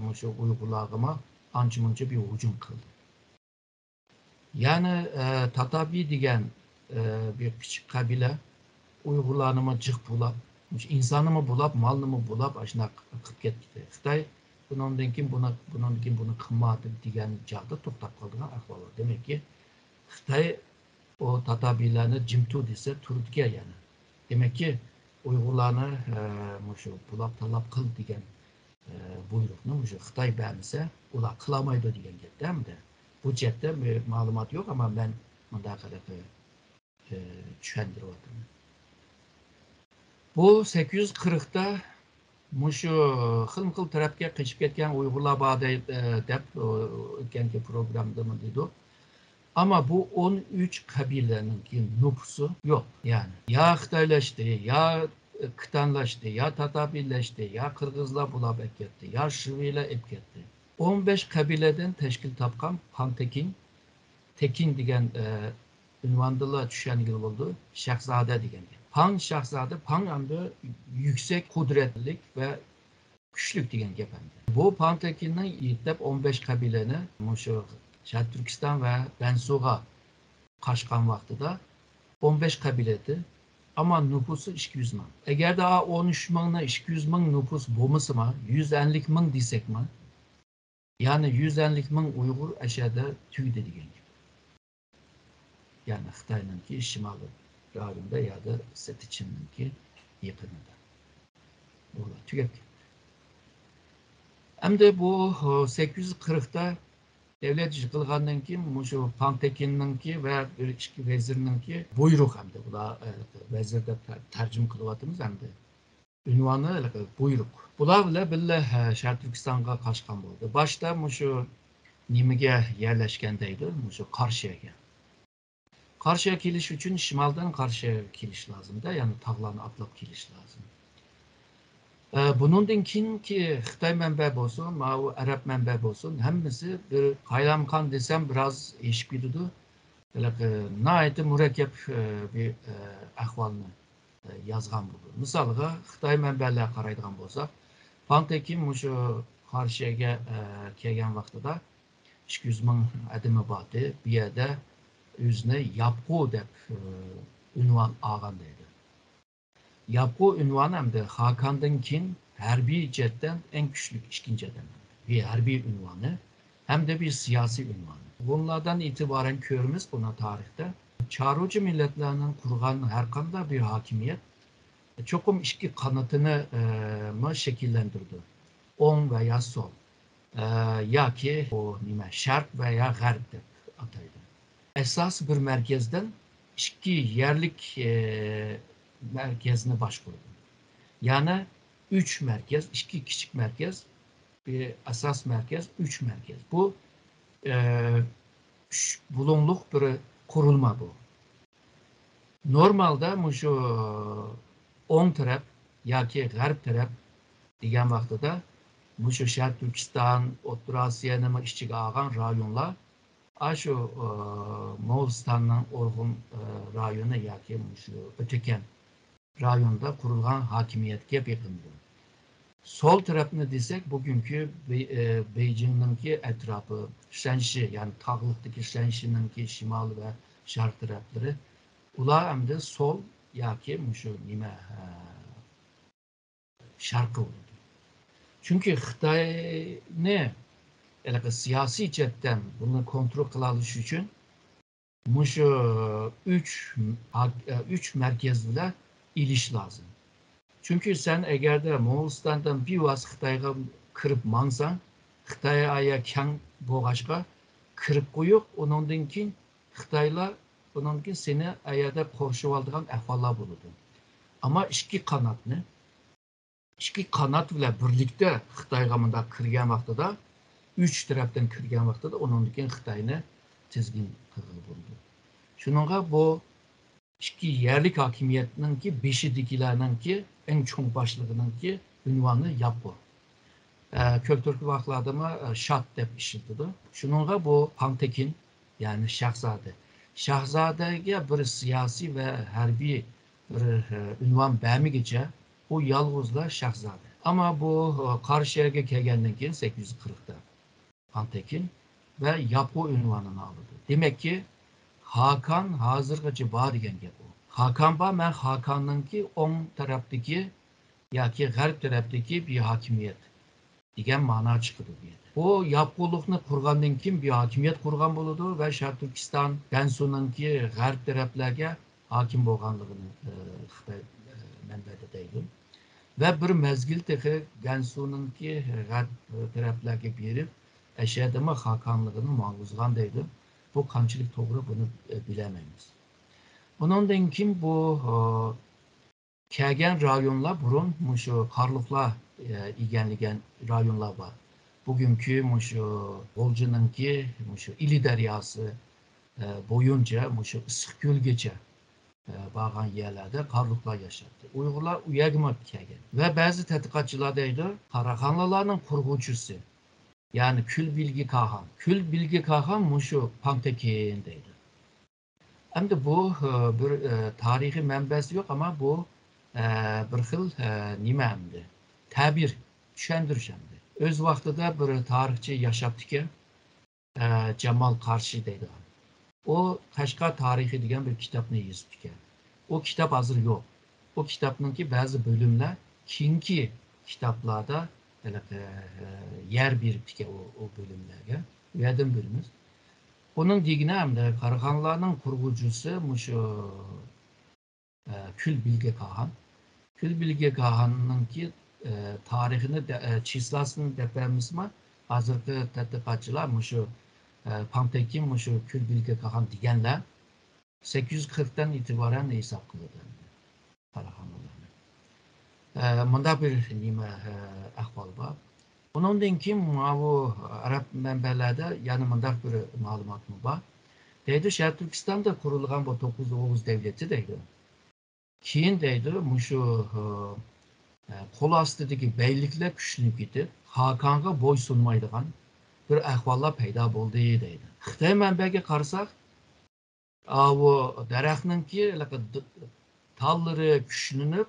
مۇشۇ ئۇيغۇرلارغىمۇ ئانچە-مۇنچە بىر ھۇجۇم قىلدى. يەنى، ئە، تاتابى دېگەن، ئە، بىر كىچىك قەبىلە ئۇيغۇرلارنىمۇ جىق بۇلاپ، مۇشۇ ئىنساننىمۇ بۇلاپ، مالنىمۇ بۇلاپ، ئاشۇنداق قىلىپ كەتتى. خىتاي بۇنىڭدىن كېيىن بۇنى، بۇنىڭدىن كېيىن بۇنى قىلما دېگەن چاغدا توختاپ قالىدىغان ئەھۋال بار. دېمەككى، خىتاي ئۇ تاتابىلەرنى جىم تۇر دېسە، تۇرىدىكەن يەنە. دېمەككى، ئۇيغۇرلارنى، ئە، مۇشۇ بۇلاپ تالاپ قىل دېگەن، ئە، بۇيرۇقنى مۇشۇ خىتاي بەرمىسە، ئۇلار قىلالمايدۇ دېگەن گەپتە ئەمدى. بۇ جەھەتتە مە-، مەلۇمات يوق، ئەمما مەن مۇنداق قىلىپ، ئە، چۈشەندۈرۈۋاتىمەن. بۇ سەككىز يۈز قىرىقتا مۇشۇ خىلمۇ خىل تەرەپكە قېچىپ كەتكەن ئۇيغۇرلار بار دەي-، ئە، دەپ، ئۆتكەنكى پروگراممىدىمۇ دېدۇق. ئەمما بۇ ئون ئۈچ قەبىلىنىڭكى نوپۇسى يوق. يەنى يا خىتايلاشتى، يا كىتانلاشتى، يا تاتابىللەشتى، يا قىرغىزلار بۇلاپ ئەكەتتى، يا شىۋىلەر ئېلىپ كەتتى. ئون بەش قەبىلىدىن تەشكىل تاپقان پانتېكىن، تېكىن دېگەن، ئە، ئۇنۋاندىلا چۈشەنگىلى بولىدۇ، شاھزادە دېگەن گەپ. پاڭ شاھزادە، پاڭ ئەمدى يۈكسەك قۇدرەتلىك ۋە كۈچلۈك دېگەن گەپ ئەمدى. بۇ پانتېكىننىڭ يېتەپ ئون بەش قەبىلىنى مۇشۇ شەرقىي تۈركىستان ۋە بەنسۇغا قاچقان ۋاقتىدا ئون بەش قەبىلە ئىدى. ئەمما نوپۇسى ئىككى يۈز مىڭ. ئەگەردە ئا ئون ئۈچ مىڭنى ئىككى يۈز مىڭ نوپۇس بولمىسىمۇ، يۈز ئەللىك مىڭ دېسەكمۇ، يەنى يۈز ئەللىك مىڭ ئۇيغۇر ئەشەدە تۈگىدى دېگەن گەپ. يەنى خىتاينىڭكى شىمالىي رايوندا يادا سېتىچىننىڭكى يېقىنىدا. ئۇلار تۈگەپ كەتتى. ئەمدى بۇ، ئۇ، سەككىز يۈز قىرىقتا دەۋلەت يىقىلغاندىن كېيىن مۇشۇ پانتېكىننىڭكى ۋە بىر ئىككى ۋەزىرنىڭكى بۇيرۇق ئەمدى ئۇلار، ئە، ۋەزىر دەپ تەر-، تەرجىمە قىلىۋاتىمىز ئەمدى. ئۇنۋانى ھېلىقى بۇيرۇق. بۇلار بىلەن بىللە، ھە، شەرقىي تۈركىستانغا قاچقان بولدى. باشتا مۇشۇ نېمىگە يەرلەشكەن دەيدۇ، مۇشۇ قارشىيەگە. قارشىيەگە كېلىش ئۈچۈن شىمالدىن قارشىيەگە كېلىش لازىمدا، يەنى تاغلارنى ئاتلاپ كېلىش لازىم. ئە، بۇنىڭدىن كېيىنكى خىتاي مەنبە بولسۇن، ماۋۇ ئەرەب مەنبە بولسۇن، ھەممىسى بىر قايلامقان دېسەم بىراز ئېشىپ كېتىدۇ. ھېلىقى ناھايىتى مۇرەككەپ، ئە، بىر، ئە، ئەھۋالنى يازغان بولىدۇ. مىسالغا، خىتاي مەنبەلەرگە قارايدىغان بولساق، پانتېكىن مۇشۇ قارشىيەگە، ئە، كەلگەن ۋاقتىدا ئىككى يۈز مىڭ ئادىمى بار ئىدى. بۇ يەردە ئۆزىنى ياپقۇ دەپ، ئە، ئۇنۋان ئالغان دەيدۇ. ياپقۇ ئۇنۋانى ئەمدى خاكاندىن كېيىن ھەربىي جەھەتتىن ئەڭ كۈچلۈك ئىككىنچى ئادەم. بىر ھەربىي ئۇنۋانى ھەمدە بىر سىياسىي ئۇنۋان. بۇنلاردىن ئېتىبارەن كۆرىمىز بۇنى تارىختا. چارۋىچى مىللەتلەرنىڭ قۇرغان ھەرقانداق بىر ھاكىمىيەت چوقۇم ئىككى قانىتىنى، ئە، مۇ شەكىللەندۈرىدۇ. ئوڭ ۋە يا سول. ئە، ياكى بۇ نېمە، شەرق ۋە يا غەرب دەپ ئاتايدۇ. ئاساس بىر مەركەزدىن ئىككى يەرلىك، ئە، مەركەزنى باشقۇرىدۇ. يەنى ئۈچ مەركەز، ئىككى كىچىك مەركەز، بىر ئاساس مەركەز، ئۈچ مەركەز. بۇ، ئە، ئۈچ بۇلۇڭلۇق بىر قۇرۇلما بۇ. نورمالدا مۇشۇ ئوڭ تەرەپ ياكى غەرب تەرەپ دېگەن ۋاقتىدا مۇشۇ شەرقىي تۈركىستان، ئوتتۇرا ئاسىيانىمۇ ئىچىگە ئالغان رايونلار، ئاشۇ، ئە، موغۇلىستاننىڭ ئورخۇن، ئە، رايونى ياكى مۇشۇ ئۆتەكەن رايوندا قۇرۇلغان ھاكىمىيەتكە بېقىنىدۇ. سول تەرەپنى دېسەك، بۈگۈنكى بېي-، ئە، بېيجىڭنىڭكى ئەتراپى، شەنشى، يەنى تاغلىقتىكى شەنشىنىڭكى شىمال ۋە شەرق تەرەپلىرى، ئۇلار ئەمدى سول ياكى مۇشۇ نېمە، ئە، شەرقى بولىدۇ. چۈنكى خىتاينى ھېلىقى سىياسىي جەھەتتىن بۇنى كونترول قىلالىشى ئۈچۈن مۇشۇ ئۈچ، ئۈچ مەركەز بىلەن ئېلىش لازىم. چۈنكى سەن ئەگەردە موڭغۇلىستاندىن بىۋاسىتە خىتايغا كىرىپ ماڭساڭ، خىتاي ئايا كەڭ بولغاچقا كىرىپ قويۇپ، ئۇنىڭدىن كېيىن خىتايلار ئۇنىڭدىن كېيىن سېنى ئەيەردە قورشىۋالىدىغان ئەھۋاللار بولىدۇ. ئەمما ئىككى قاناتنى، ئىككى قانات بىلەن بىرلىكتە خىتايغا مۇنداق كىرگەن ۋاقتىدا، ئۈچ تەرەپتىن كىرگەن ۋاقتىدا ئۇنىڭدىن كېيىن خىتاينى تىزگىن قىلغىلى بولىدۇ. شۇنىڭغا بۇ ئىككى يەرلىك ھاكىمىيەتنىڭكى بېشىدىكىلەرنىڭكى، ئەڭ چوڭ باشلىقىنىڭكى ئۇنۋانى ياپقۇ. ئە، كۆكتۈركلۈك ۋاقىتلاردىمۇ، ئە، شات دەپ ئىشلىتىدۇ. شۇنىڭغا بۇ پاڭتېكىن، يەنى شاھزادە. شاھزادىگە بىر سىياسىي ۋە ھەربىي بىر، ئە، ئۇنۋان بەرمىگىچە ئۇ يالغۇزلا شاھزادە. ئەمما بۇ، ئە، قارا شەھەرگە كەلگەندىن كېيىن سەككىز يۈز قىرىقتا پاڭتېكىن ۋە ياپقۇ ئۇنۋانىنى ئالىدۇ. دېمەككى، خاقان ھازىرغىچە بار دېگەن گەپ ئۇ. خاقان بار، مەن خاقاننىڭكى ئوڭ تەرەپتىكى ياكى غەرب تەرەپتىكى بىر ھاكىمىيەت دېگەن مانا چىقىدۇ بۇ يەردە. بۇ ياپقۇلۇقنى قۇرغاندىن كېيىن بىر ھاكىمىيەت قۇرغان بولىدۇ ۋە شەرقىي تۈركىستان، گەنسۇنىڭكى غەرب تەرەپلەرگە ھاكىم بولغانلىقىنى، ئە، خىتاي، ئە، مەنبەدە دەيدۇ. ۋە بىر مەزگىل تېخى گەنسۇنىڭكى غەرب تەرەپلەرگە بېرىپ، ئەشەدىمۇ خاقانلىقىنى ماڭغۇزغان دەيدۇ. بۇ قانچىلىك توغرا، بۇنى، ئە، بىلەلمەيمىز. ئۇنىڭدىن كېيىن بۇ، ئە، كەلگەن رايونلار بۇرۇن مۇشۇ قارلۇقلار، ئە، ئىگىلىگەن رايونلار بار. بۈگۈنكى مۇشۇ غۇلجىنىڭكى مۇشۇ ئىلى دەرياسى، ئە، بويىچە مۇشۇ ئىسسىقكۆلگىچە، ئە، بارغان يەرلەردە قارلۇقلار ياشايتتى. ئۇيغۇرلار ئۇ يەرگىمۇ كەلگەن. ۋە بەزى تەتقىقاتچىلار دەيدۇ، قاراخانلىلارنىڭ قۇرغۇچىسى، يەنى كۈل بىلگە كاخان. كۈل بىلگە كاخان مۇشۇ پاڭتېكىن دەيدۇ. ئەمدى بۇ، ئە، بىر، ئە، تارىخىي مەنبەسى يوق، ئەمما بۇ، ئە، بىر خىل، ئە، نېمە ئەمدى؟ تەبىر، چۈشەندۈرۈش ئەمدى. ئۆز ۋاقتىدا بىر تارىخچى ياشاپتىكەن، ئە، جامال قارشى دەيدىغان. ئۇ قەشقەر تارىخى دېگەن بىر كىتابنى يېزىپتىكەن. ئۇ كىتاب ھازىر يوق. ئۇ كىتابنىڭكى بەزى بۆلۈملەر كېيىنكى كىتابلاردا ھېلىقى، ئە، يەر بېرىپتىكەن ئۇ، ئۇ بۆلۈملەرگە. ئۇ يەردىن بىلىمىز. ئۇنىڭ دېگىنى ئەمدى قاراخانلارنىڭ قۇرغۇچىسى مۇشۇ، ئە، كۈل بىلگە كاخان. كۈل بىلگە كاخاننىڭكى، ئە، تارىخىنى دە-، ئە، چىسلاسىنى دەپ بەرمىسىمۇ، ھازىرقى تەتقىقاتچىلار مۇشۇ، ئە، پاڭتېكىن مۇشۇ كۈل بىلگە كاخان دېگەنلەر سەككىز يۈز قىرىقتىن ئېتىبارەن ھېساب قىلىدۇ ئەمدى قاراخانلىلارنى. ئە، مۇنداق بىر نېمە، ئە، ئەھۋال بار. ئۇنىڭدىن كېيىن ماۋۇ ئەرەب مەنبەلەردە يەنە مۇنداق بىر مەلۇماتمۇ بار. دەيدۇ، شەرقىي تۈركىستاندا قۇرۇلغان بۇ توققۇز ئوغۇز دەۋلىتى دەيدۇ. كېيىن دەيدۇ، مۇشۇ، ئە، قول ئاستىدىكى بەگلىكلەر كۈچلىنىپ كېتىپ، خاقانغا بويسۇنمايدىغان بىر ئەھۋاللار پەيدا بولدى دەيدۇ. خىتاي مەنبەگە قارىساق، ئاۋۇ دەرەخنىڭكى ھېلىقى د-، تاللىرى كۈچلىنىپ،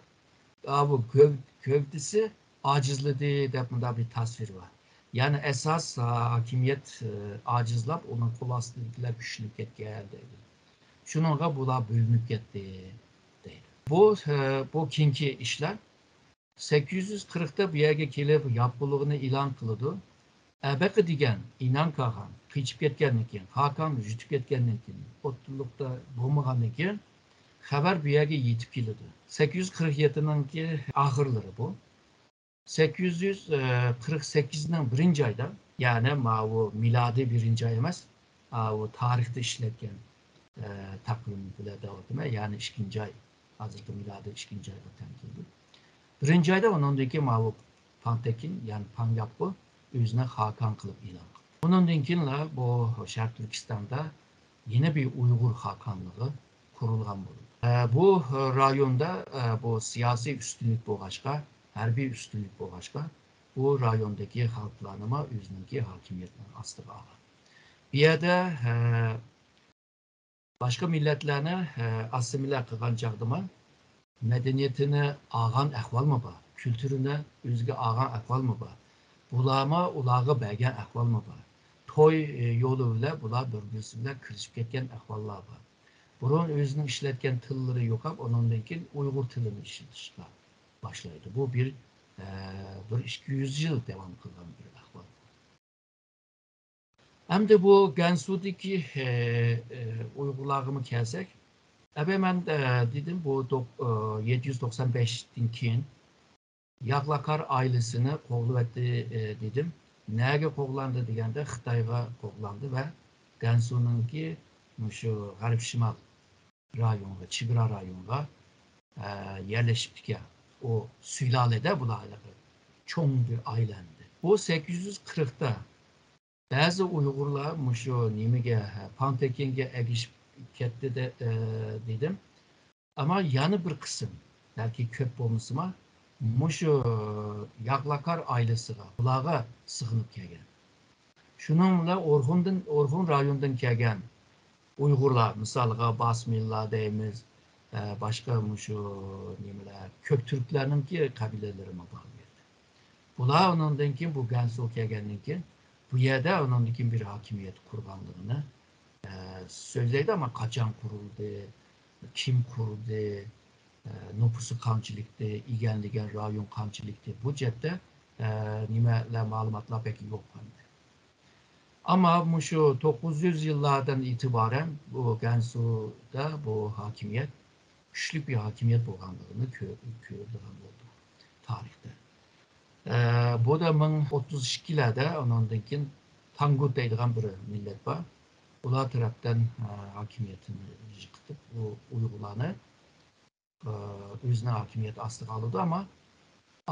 ئاۋۇ گۆ-، گەۋدىسى ئاجىزلىدى دەپ مۇنداق بىر تەسۋىر بار. يەنى ئاساس ھاكىمىيەت، ئە، ئاجىزلاپ، ئۇنىڭ قول ئاستىدىكىلەر كۈچلىنىپ كەتكەن دەيدۇ. شۇنىڭغا بۇلار بۆلۈنۈپ كەتتى دەيدۇ. بۇ، ئە، بۇ كېيىنكى ئىشلار. سەككىز يۈز قىرىقتا بۇ يەرگە كېلىپ ياپقۇلۇقىنى ئېلان قىلىدۇ. ئەبەقى دېگەن ئىنان كاخان قېچىپ كەتكەندىن كېيىن، خاقان يۈتۈپ كەتكەندىن كېيىن، ئوتتۇرىلىقتا بولمىغاندىن كېيىن خەۋەر بۇ يەرگە يېتىپ كېلىدۇ. سەككىز يۈز قىرىق يەتتىنىڭكى ئاخىرلىرى بۇ. سەككىز يۈز قىرىق سەككىزنىڭ بىرىنچى ئايدا، يەنى ماۋۇ مىلادىي بىرىنچى ئاي ئەمەس، ئاۋۇ تارىختا ئىشلەتكەن، ئە، تەقۋىم بىلەن دەۋاتىمەن، يەنى ئىككىنچى ئاي، ھازىرقى مىلادىي ئىككىنچى ئايغا تەڭ كېلىدۇ. بىرىنچى ئايدا ئۇنىڭدىن كېيىن ماۋۇ پاڭتېكىن، يەنى پاڭ ياپقۇ ئۆزىنى خاقان قىلىپ ئېلان قىلدى. ئۇنىڭدىن كېيىنلا بۇ شەرقىي تۈركىستاندا يەنە بىر ئۇيغۇر خاقانلىقى قۇرۇلغان بولىدۇ. ئە، بۇ رايوندا، ئە، بۇ سىياسىي ئۈستۈنلۈك بولغاچقا، ھەربىي ئۈستۈنلۈك بولغاچقا، بۇ رايوندىكى خەلقلەرنىمۇ ئۆزىنىڭكى ھاكىمىيىتىنىڭ ئاستىغا ئالغان. بۇ يەردە، ئە، باشقا مىللەتلەرنى، ئە، ئاسسىمىلە قىلغان چاغدىمۇ مەدەنىيىتىنى ئالغان ئەھۋالمۇ بار، كۈلتۈرىنى ئۆزىگە ئالغان ئەھۋالمۇ بار. بۇلارمۇ ئۇلارغا بەرگەن ئەھۋالمۇ بار. توي، ئە، يولى بىلەن بۇلار بىر-بىرسى بىلەن كىرىشىپ كەتكەن ئەھۋاللار بار. بۇرۇن ئۆزىنىڭ ئىشلەتكەن تىللىرى يوقاپ، ئۇنىڭدىن كېيىن ئۇيغۇر تىلىنى ئىشلىتىشكە باشلايدۇ. بۇ بىر، ئە، بىر ئىككى يۈز يىل داۋام قىلغان بىر ئەھۋال. ئەمدى بۇ گەنسۇدىكى، ئە، ئە، ئۇيغۇرلارغىمۇ كەلسەك، ئەبە مەن، ئە، دېدىم، بۇ دوق-، ئە، يەتتە يۈز توقسان بەشتىن كېيىن ياغلاكار ئائىلىسىنى قوغلىۋەتتى، ئە، دېدىم. نەگە قوغلاندى دېگەندە، خىتايغا قوغلاندى ۋە گەنسۇنىڭكى مۇشۇ غەربىي شىمال رايونغا، چېگرا رايونغا، ئە، يەرلىشىپتىكەن. ئۇ سۈلالىدە بۇلار چوڭ بىر ئائىلە ئەمدى. بۇ سەككىز يۈز قىرىقتا بەزى ئۇيغۇرلار مۇشۇ نېمىگە، پاڭتېكىنگە ئەگىشىپ كەتتى دە-، ئە، دېدىم. ئەمما يەنە بىر قىسىم، بەلكى كۆپ بولمىسىمۇ، مۇشۇ ياغلاكار ئائىلىسىغا، بۇلارغا سىغىنىپ كەلگەن. شۇنىڭ بىلەن ئورخۇندىن، ئورخۇن رايونىدىن كەلگەن ئۇيغۇرلار، مىسالغا باسمىللار دەيمىز، ئە، باشقا مۇشۇ نېمىلەر، كۆك تۈركلەرنىڭكى قەبىلىلىرىمۇ بار بۇ يەردە. بۇلار ئۇنىڭدىن كېيىن، بۇ گەنسۇغا كەلگەندىن كېيىن، بۇ يەردە ئۇنىڭدىن كېيىن بىر ھاكىمىيەت قۇرغانلىقىنى، ئە، سۆزلەيدۇ، ئەمما قاچان قۇرۇلدى، كىم قۇردى، ئە، نوپۇسى قانچىلىكتى، ئىگىلىگەن رايون قانچىلىكتى، بۇ جەھەتتە، ئە، نېمىلەر، مەلۇماتلار بەك يوق ئەمدى. ئەمما مۇشۇ توققۇز يۈز يىللاردىن ئېتىبارەن بۇ گەنسۇدا بۇ ھاكىمىيەت كۈچلۈك بىر ھاكىمىيەت بولغانلىقىنى كۆ-، كۆرىدىغان بولدۇق تارىختا. ئە، بۇ دا مىڭ ئوتتۇز ئىككىلەردە، ئۇنىڭدىن كېيىن تاڭگۇت دەيدىغان بىر مىللەت بار. ئۇلار تەرەپتىن، ئە، ھاكىمىيەتنى يىقىتىپ، ئۇ ئۇيغۇرلارنى، ئە، ئۆزىنىڭ ھاكىمىيىتى ئاستىغا ئالىدۇ، ئەمما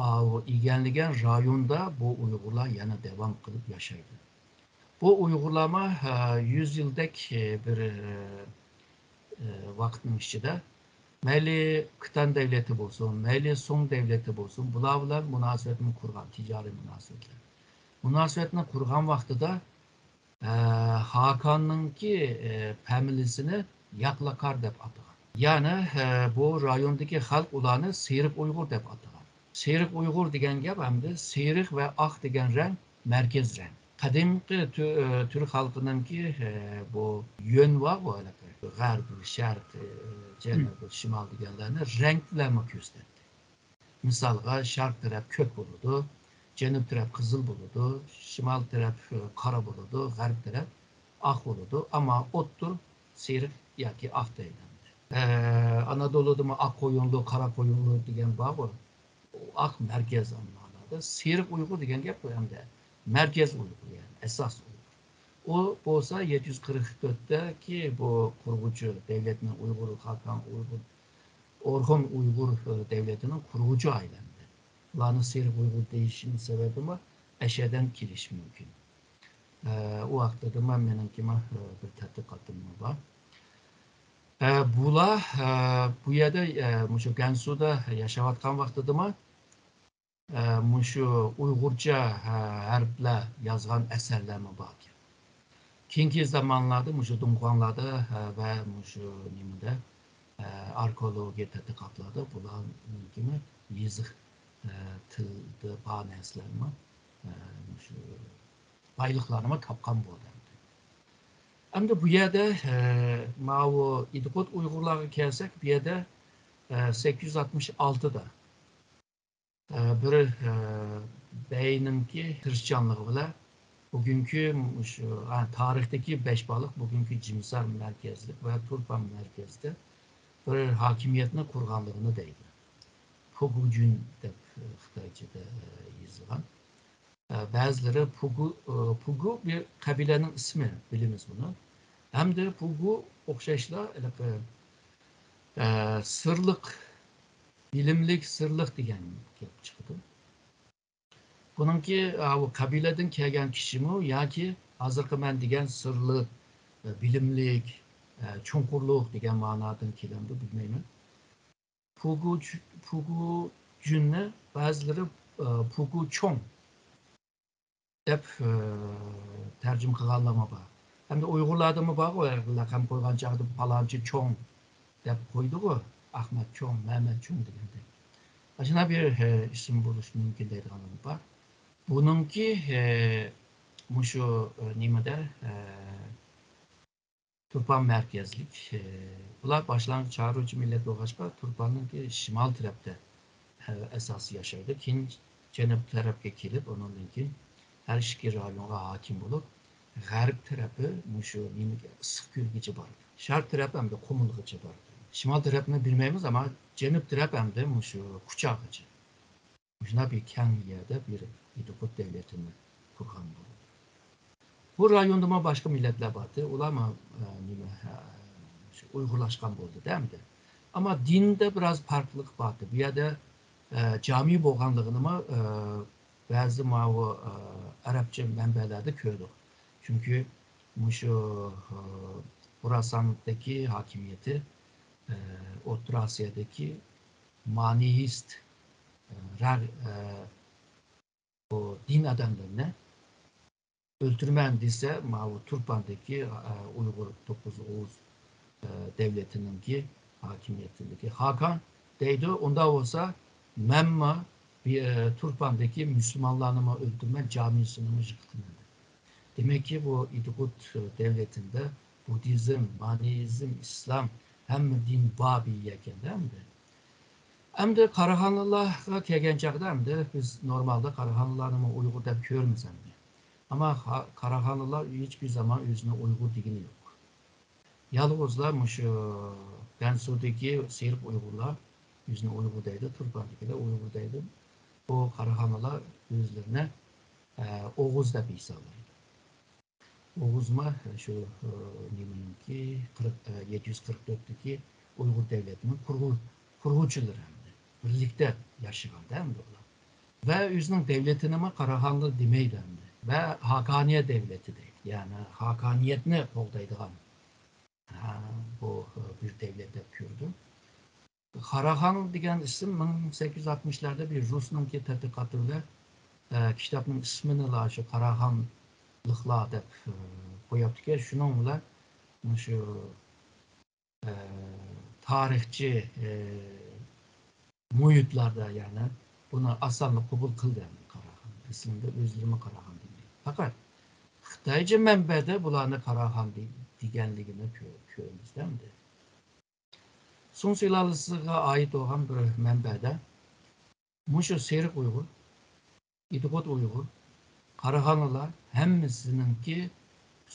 ئاۋۇ ئىگىلىگەن رايوندا بۇ ئۇيغۇرلار يەنە داۋام قىلىپ ياشايدۇ. بۇ ئۇيغۇرلارمۇ، ئە، يۈز يىلدەك، ئە، بىر، ئە، ۋاقىتنىڭ ئىچىدە مەيلى كىتان دەۋلىتى بولسۇن، مەيلى سۇڭ دەۋلىتى بولسۇن، بۇلار بىلەن مۇناسىۋەتنى قۇرغان، تىجارىي مۇناسىۋەتلەر. مۇناسىۋەتنى قۇرغان ۋاقتىدا، ئە، خاقاننىڭكى، ئە، پەمىلىسىنى ياقلاكار دەپ ئاتىغان. يەنى، ئە، بۇ رايوندىكى خەلق ئۇلارنى سېرىق ئۇيغۇر دەپ ئاتىغان. سېرىق ئۇيغۇر دېگەن گەپ ئەمدى سېرىق ۋە ئاق دېگەن رەڭ مەركەز رەڭ. قەدىمكى تۈ-، ئە، تۈرك خەلقىنىڭكى، ئە، بۇ يۆن بارغۇ، ھېلىقى غەربىي، شەرقىي، ئە، جەنۇبىي، شىمال دېگەنلەرنى رەڭ بىلەنمۇ كۆرسىتەتتى. مىسالغا، شەرق تەرەپ كۆك بولىدۇ، جەنۇب تەرەپ قىزىل بولىدۇ، شىمال تەرەپ، ئە، قارا بولىدۇ، غەرب تەرەپ ئاق بولىدۇ. ئەمما ئوتتۇر سېرىق ياكى ئاق دەيدۇ. ئە، ئانادولۇدىمۇ ئاق قويۇنلۇق، قارا قويۇنلۇق دېگەن بارغۇ. ئاق مەركەز مەنادا. سېرىق ئۇيغۇر دېگەن گەپ بۇ ئەمدى مەركەز ئۇيغۇر، يەنى ئاساس ئۇيغۇر. ئۇ بولسا يەتتە يۈز قىرىق تۆتتىكى بۇ قۇرغۇچى، دەۋلەتنىڭ ئۇيغۇر، خاقان ئۇيغۇر، ئورخۇن ئۇيغۇر، ئە، دەۋلىتىنىڭ قۇرغۇچى ئايلاندى. بۇلارنى سېرىق ئۇيغۇر دېيىشىنىڭ سەۋەبىمۇ ئەشەدىن كېلىشى مۇمكىن. ئە، ئۇ ھەقتىدىمۇ مېنىڭكىمۇ، ئە، بىر تەتقىقاتىم بار. ئە، بۇلار، ئە، بۇ يەردە، ئە، مۇشۇ گەنسۇدا ياشاۋاتقان ۋاقتىدىمۇ، ئە، مۇشۇ ئۇيغۇرچە، ئە، ھەرپلەر يازغان ئەسەرلەرمۇ باركەن. كېيىنكى زامانلاردا مۇشۇ دۇڭخۇاڭلاردا، ئە، ۋە مۇشۇ نېمىدە، ئە، ئارخېئولوگىيە تەتقىقاتلاردا بۇلارنىڭكىمۇ يېزىق، ئە، تىلدا بار نەرسىلەرمۇ، ئە، مۇشۇ بايلىقلارنىمۇ تاپقان بولدى ئەمدى. ئەمدى بۇ يەردە، ئە، ماۋۇ ئىدىقۇت ئۇيغۇرلارغا كەلسەك، بۇ يەردە، ئە، سەككىز يۈز ئاتمىش ئالتىدا، ئە، بىر، ئە، بەينىڭكى تىرىشچانلىقى بىلەن بۈگۈنكى مۇشۇ، ئە، تارىختىكى بەش بالىق، بۈگۈنكى جىمسار مەركەزلىك ۋە تۇرپان مەركەزدە بىر ھاكىمىيەتنى قۇرغانلىقىنى دەيدۇ. پۇگۇجۈن دەپ، ئە، خىتايچىدا، ئە، يېزىلغان. ئە، بەزىلىرى پۇگۇ، ئە، پۇگۇ بىر قەبىلەنىڭ ئىسمى، بىلىمىز بۇنى. ھەمدە پۇگۇ ئوخشاشلا ھېلىقى، ئە، سىرلىق، بىلىملىك، سىرلىق دېگەن گەپ چىقىدۇ. بۇنىڭكى، ئە، بۇ قەبىلەدىن كەلگەن كىشىمۇ ياكى ھازىرقى مەن دېگەن سىرلىق، ئە، بىلىملىك، ئە، چوڭقۇرلۇق دېگەن مانادىن كېلەمدۇ، بىلمەيمەن. پۇگۇ-، پۇگۇجۈننى بەزىلىرى، ئە، پۇگۇچوڭ دەپ، ئە، تەرجىمە قىلغانلارمۇ بار. ھەمدە ئۇيغۇرلاردىمۇ بارغۇ، لەقەم قويغان چاغدا پالانچى چوڭ دەپ قويدىغۇ، ئەخمەت چوڭ، مەمەت چوڭ دېگەندەك. ئاشۇنداق بىر، ئە، ئىسىم بولۇشى مۇمكىن دەيدىغانلارمۇ بار. بۇنىڭكى، ئە، مۇشۇ، ئە، نېمىدە، ئە، تۇرپان مەركەزلىك، ئى، بۇلار باشلانغۇچ چارۋىچى مىللەت بولغاچقا، تۇرپاننىڭكى شىمال تەرەپتە، ئە، ئاساسىي ياشايدۇ. كېيىن جەنۇب تەرەپكە كېلىپ، ئۇنىڭدىن كېيىن ھەر ئىككى رايونغا ھاكىم بولۇپ، غەرب تەرىپى مۇشۇ نېمىگە، ئىسسىقكۆلگىچە بارىدۇ. شەرق تەرەپ ئەمدى قۇمۇلغىچە بارىدۇ. شىمال تەرەپنى بىلمەيمىز، ئەمما جەنۇب تەرەپ ئەمدى مۇشۇ كۇچاغىچە. مۇشۇنداق بىر كەڭ يەردە بىر ئىدىقۇت دەۋلىتىنى قۇرغان بولىدۇ. بۇ رايوندىمۇ باشقا مىللەتلەر بارتى. ئۇلارمۇ، ئە، نېمە، ئە، شۇ ئۇيغۇرلاشقان بولدى-دە ئەمدى. ئەمما دىندا بىراز پەرقلىق بارتى. بۇ يەردە، ئە، جامى بولغانلىقىنىمۇ، ئە، بەزى ماۋۇ، ئە، ئەرەبچە مەنبەلەردە كۆردۇق. چۈنكى مۇشۇ، ئە، خوراساندىكى ھاكىمىيىتى، ئە، ئوتتۇرا ئاسىيادىكى مانىيىست ئە، رەغ-، ئە، بۇ دىن ئادەملىرىنى ئۆلتۈرىمەن دېسە، ماۋۇ تۇرپاندىكى، ئە، ئۇيغۇر توققۇز ئوغۇز، ئە، دەۋلىتىنىڭكى ھاكىمىيىتىدىكى خاقان دەيدۇ. ئۇنداق بولسا، مەنمۇ بى-، ئە، تۇرپاندىكى مۇسۇلمانلارنىمۇ ئۆلتۈرىمەن، جامىسىنىمۇ يىقىتىمەن. دېمەككى، بۇ ئىدىقۇت دەۋلىتىدە بۇددىزم، مانىئىزم، ئىسلام، ھەممە دىن بار بىر يەكەندە ئەمدى. ئەمدى قاراخانىيلارغا كەلگەن چاغدا ئەمدى بىز نورمالدا قاراخانىيلارنىمۇ ئۇيغۇر دەپ كۆرىمىز ئەمدى. ئەمما قا-، قاراخانىيلار ھېچبىر زامان ئۆزىنى ئۇيغۇر دېگىنى يوق. يالغۇزلا مۇشۇ گەنسۇدىكى سېرىق ئۇيغۇرلار ئۆزىنى ئۇيغۇر دەيدۇ، تۇرپاندىكىلەر ئۇيغۇر دەيدۇ. بۇ قاراخانىيلار ئۆزلىرىنى، ئە، ئوغۇز دەپ ھېسابلايدۇ. ئوغۇزمۇ شۇ، ئە، نېمىنىڭكى، قىرىق، ئە، يەتتە يۈز قىرىق تۆتتىكى ئۇيغۇر دەۋلىتىنىڭ قۇرغۇ-، قۇرغۇچىلىرى ھەمدە بىرلىكتە ياشىغاندا ھەمدە ئۇلار. ۋە ئۆزىنىڭ دەۋلىتىنىمۇ قاراخانلار دېمەيدۇ ھەمدە. ۋە خاقانىيە دەۋلىتى دەيدۇ. يەنى خاقانىيەتنى قوغدايدىغان. ھە، بۇ، ئە، بىر دەۋلەت دەپ كۆردۈم. قاراخان دېگەن ئىسىم مىڭ سەككىز يۈز ئاتمىشلاردا بىر رۇسنىڭكى تەتقىقاتى بىلەن، ئە، كىتابنىڭ ئىسمىنىلا شۇ قاراخانلىقلار دەپ، ئە، قويۇپتىكەن. شۇنىڭ بىلەن شۇ، ئە، تارىخچى، ئە، مۇھىتلاردا، يەنى بۇنى ئاسانلا قوبۇل قىلدى، يەنى قاراخان. ئەسلىدە ئۆزلىرىمۇ قاراخان دېمەيدۇ. پەقەت خىتايچە مەنبەدە بۇلارنى قاراخان دېگەنلىكىنى كۆ-، كۆرىمىز ئەمدى. سۇڭ سۇلالىسىغا ئائىت بولغان بىر مەنبەدە مۇشۇ سېرىق ئۇيغۇر، ئىدىقۇت ئۇيغۇر، قاراخانلىلار ھەممىسىنىڭكى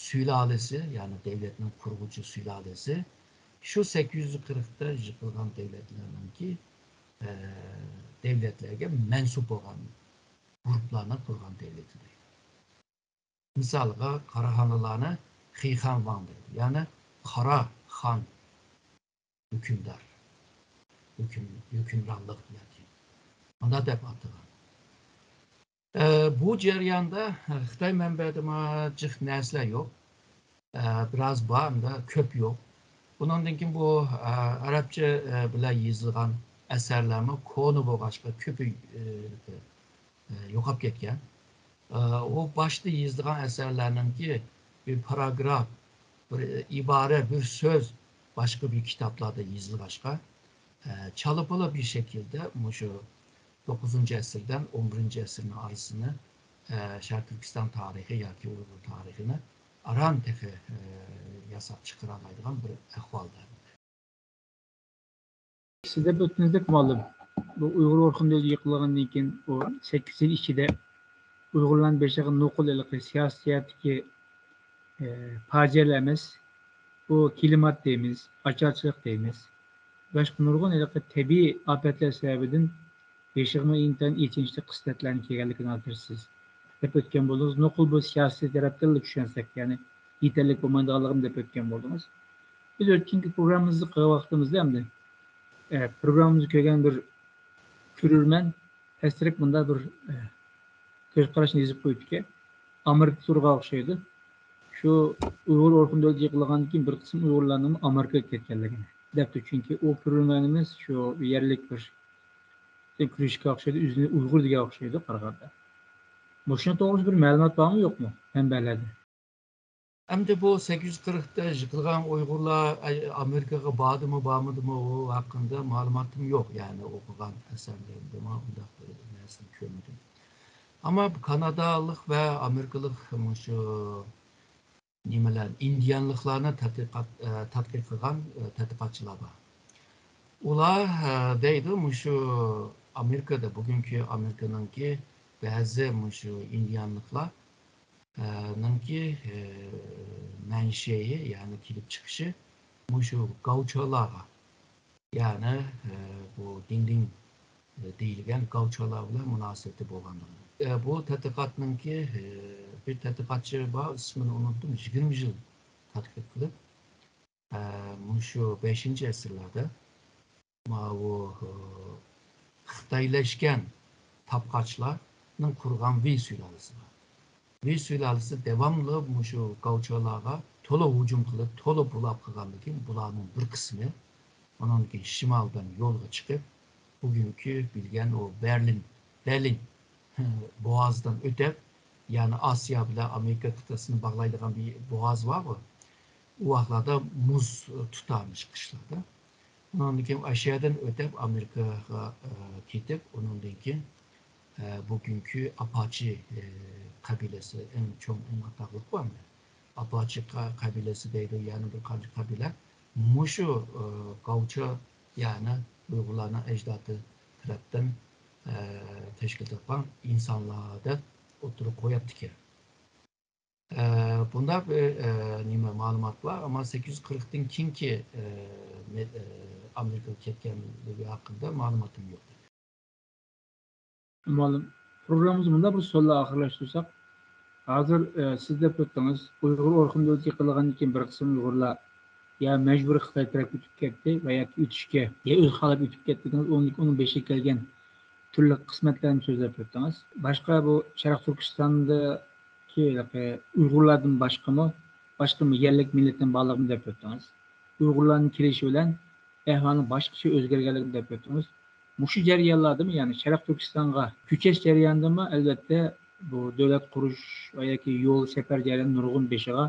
سۇلالىسى، يەنى دەۋلەتنىڭ قۇرغۇچى سۇلالىسى شۇ سەككىز يۈز قىرىقتا يىقىلغان دەۋلەتلەرنىڭكى، ئە، دەۋلەتلەرگە مەنسۇپ بولغان گۇرۇپلارنى قۇرغان دەۋلىتى دەيدۇ. مىسالغا، قاراخانلىلارنى خىخەن ۋاڭ دەيدۇ. يەنى قارا خان، ھۆكۈمدار، ھۆكۈم-، ھۆكۈمرانلىق ياكى مۇنداق دەپ ئاتىغان. ئە، بۇ جەرياندا خىتاي مەنبەدىمۇ جىق نەرسىلەر يوق. ئە، بىراز بار، ئەمدى كۆپ يوق. بۇنىڭدىن كېيىن بۇ، ئە، ئەرەبچە، ئە، بىلەن يېزىلغان ئەسەرلەرمۇ كونا بولغاچقا كۆپى، ئە، ئە، يوقاپ كەتكەن. ئە، ئۇ باشتا يېزىلغان ئەسەرلەرنىڭكى بىر پاراگراف، بىر ئىبارە، بىر سۆز باشقا بىر كىتابلاردا يېزىلغاچقا، ئە، چالا-پۇلا بىر شەكىلدە مۇشۇ توققۇزىنچى ئەسىردىن ئون بىرىنچى ئەسىرنىڭ ئارىسىنى، ئە، شەرقىي تۈركىستان تارىخى ياكى ئۇيغۇر تارىخىنى ئاران تېخى، ئە، ياساپ چىقىرالايدىغان بىر ئەھۋالدا. سىز دەپ ئۆتكىنىزدەك مۇئەللىم، بۇ ئۇيغۇر ئورخۇن دۆلىتى يىقىلغاندىن كېيىن، ئۇ سەككىز يىل ئىچىدە ئۇيغۇرلارنىڭ بېشىغا نوقۇل ھېلىقى سىياسىي جەھەتتىكى، ئە، پاجىئەلەر ئەمەس، بۇ كىلىمات دەيمىز، ئاچارچىلىق دەيمىز، باشقا نۇرغۇن ھېلىقى تەبىئىي ئاپەتلەر سەۋەبىدىن بېشىغىمۇ ئىنتايىن ئېچىنىشلىق قىسمەتلەرنىڭ كەلگەنلىكىنى ئاڭلىتىرسىز. دەپ ئۆتكەن بولدىڭىز. نوقۇل بۇ سىياسىي تەرەپتىنلا چۈشەنسەك، يەنى يېتەرلىك بولمايدىغانلىقىنى دەپ ئۆتكەن بولدىڭىز. بىز ئۆتكەنكى پروگراممىمىزدا قىلغان ۋاقتىمىزدا ئەمدى، ئە، پروگراممىمىزنى كۆرگەن بىر كۆرۈرمەن ھەسرەك مۇنداق بىر، ئە، كۆز قاراشنى يېزىپ قويۇپتىكەن. ئامېرىكىدا تۇرغان ئوخشايدۇ. شۇ ئۇيغۇر ئورخۇن دۆلىتى يىقىلغاندىن كېيىن بىر قىسىم ئۇيغۇرلارنىڭ ئامېرىكىغا كەتكەنلىكىنى دەپتۇ. چۈنكى ئۇ كۆرۈرمەنىمىز شۇ يەرلىك بىر كۈرۈشكە ئوخشايدۇ، ئۆزىنى ئۇيغۇر دېگەن ئوخشايدۇ قارىغاندا. مۇشۇنىڭ توغرىسىدا بىر مەلۇمات بارمۇ، يوقمۇ مەنبەلەردە؟ ئەمدى بۇ سەككىز يۈز قىرىقتا يىقىلغان ئۇيغۇرلار، ئەي، ئامېرىكىغا باردىمۇ، بارمىدىمۇ، ئۇ ھەققىدە مەلۇماتىم يوق. يەنى ئوقۇغان ئەسەرلىرىمدىمۇ ئۇنداق بىر نەرسىنى كۆرمىدىم. ئەمما كانادالىق ۋە ئامېرىكىلىق مۇشۇ نېمىلەر، ئىندىيانلىقلارنى تەتقىقات، ئە، تەتقىق قىلغان، ئە، تەتقىقاتچىلار بار. ئۇلار، ئە، دەيدۇ، مۇشۇ ئامېرىكىدا، بۈگۈنكى ئامېرىكىنىڭكى بەزى مۇشۇ ئىندىيانلىقلار، ئە، نىڭكى، ئە، مەنشېيى، يەنى كېلىپ چىقىشى مۇشۇ گاۋچۇلارغا، يەنى، ئە، بۇ دىڭدىڭ، ئە، دېيىلگەن گاۋچۇلار بىلەن مۇناسىۋىتى بولغانلىقى. ئە، بۇ تەتقىقاتنىڭكى، ئە، بىر تەتقىقاتچى بار، ئىسمىنى ئۇنتتۇم، يىگىرمە يىل تەتقىق قىلىپ، ئە، مۇشۇ بەشىنچى ئەسىرلەردە ماۋۇ، ئە، خىتايلاشكان تاپقاچلارنىڭ قۇرغان ۋېي سۇلالىسى بار. ۋېي سۇلالىسى داۋاملىق مۇشۇ گاۋچۇلارغا تولا ھۇجۇم قىلىپ، تولا بۇلاپ قىلغاندىن كېيىن، بۇلارنىڭ بىر قىسمى ئۇنىڭدىن كېيىن شىمالدىن يولغا چىقىپ، بۈگۈنكى بىلگەن ئۇ بەرلىن، بەرلىن بوغازىدىن ئۆتۈپ، يەنى ئاسىيا بىلەن ئامېرىكا قىتئىسىنى باغلايدىغان بىر بوغاز بارغۇ، ئۇ ۋاقىتلاردا مۇز تۇتارمىش قىشلاردا. ئۇنىڭدىن كېيىن ئاشۇ يەردىن ئۆتۈپ ئامېرىكىغا، ئە، كېتىپ، ئۇنىڭدىن كېيىن، ئە، بۈگۈنكى ئاپاچى، ئە، قەبىلىسى، ئەڭ چوڭ، ئەڭ ئاتاقلىق بار ئەمدى. ئاپاچى قە-، قەبىلىسى دەيدۇ، يەنە بىر قانچە قەبىلە. مۇشۇ، ئە، گاۋچۇ، يەنى ئۇيغۇرلارنىڭ ئەجدادى تەرەپتىن، ئە، تەشكىل تاپقان ئىنسانلار دەپ ئوتتۇرىغا قويۇپتىكەن. ئە، بۇنداق بىر، ئە، نېمە، مەلۇمات بار، ئەمما سەككىز يۈز قىرىقتىن كېيىنكى، ئە، مە-، ئە، ئامېرىكىغا كەتكەنلىكى ھەققىدە مەلۇماتىم يوق. مۇئەللىم، پروگراممىمىزنى مۇنداق بىر سوئال بىلەن ئاخىرلاشتۇرساق، ھازىر، ئە، سىز دەپ ئۆتتىڭىز، ئۇيغۇر ئورخۇن دۆلىتى يىقىلغاندىن كېيىن بىر قىسىم ئۇيغۇرلار يا مەجبۇرىي خىتاي تەرەپكە ئۆتۈپ كەتتى ۋە ياكى ئۆتۈشكە، يا ئۆزى خالاپ ئۆتۈپ كەتتى دېدىڭىز، ئۇنىڭ، ئۇنىڭ بېشىغا كەلگەن تۈرلۈك قىسمەتلەرنى سۆزلەپ ئۆتتىڭىز. باشقا بۇ شەرقىي تۈركىستاندىكى ھېلىقى ئۇيغۇرلاردىن باشقىمۇ، باشقىمۇ يەرلىك مىللەتتىن بارلىقىنى دەپ ئۆتتىڭىز. ئۇيغۇرلارنىڭ كېلىشى بىلەن ئەھۋالنىڭ باشقىچە ئۆزگەرگەنلىكىنى دەپ ئۆتتىڭىز. مۇشۇ جەريانلاردىمۇ، يەنى شەرقىي تۈركىستانغا كۆچۈش جەريانىدىمۇ، ئەلۋەتتە، بۇ دۆلەت قۇرۇش ۋە ياكى يول سەپەر جەريانىدا نۇرغۇن بېشىغا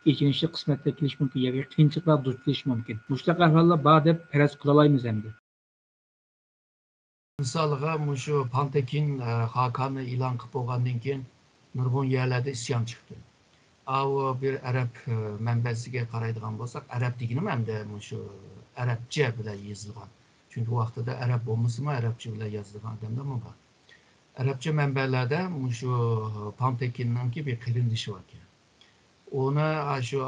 ئېچىنىشلىق قىسمەتلەر كېلىشى مۇمكىن ياكى قىيىنچىلىقلار دۇچ كېلىشى مۇمكىن. مۇشۇنداق ئەھۋاللار بار دەپ پەرەز قىلالايمىز ئەمدى. مىسالغا، مۇشۇ پاڭتەكىن، ئە، خاكاننى ئېلان قىلىپ بولغاندىن كېيىن نۇرغۇن يەرلەردە ئىسيان چىقتى. ئاۋۇ بىر ئەرەب، ئە، مەنبەسىگە قارايدىغان بولساق، ئەرەب دېگىنىم ئەمدى مۇشۇ ئەرەبچە بىلەن يېزىلغان. چۈنكى ۋاقتىدا ئەرەب بولمىسىمۇ، ئەرەبچە بىلەن يازىدىغان ئادەملەرمۇ بار. ئەرەبچە مەنبەلەردە مۇشۇ پاڭتەكىننىڭكى بىر قېرىندىشى باركەن. ئۇنى، ئاشۇ،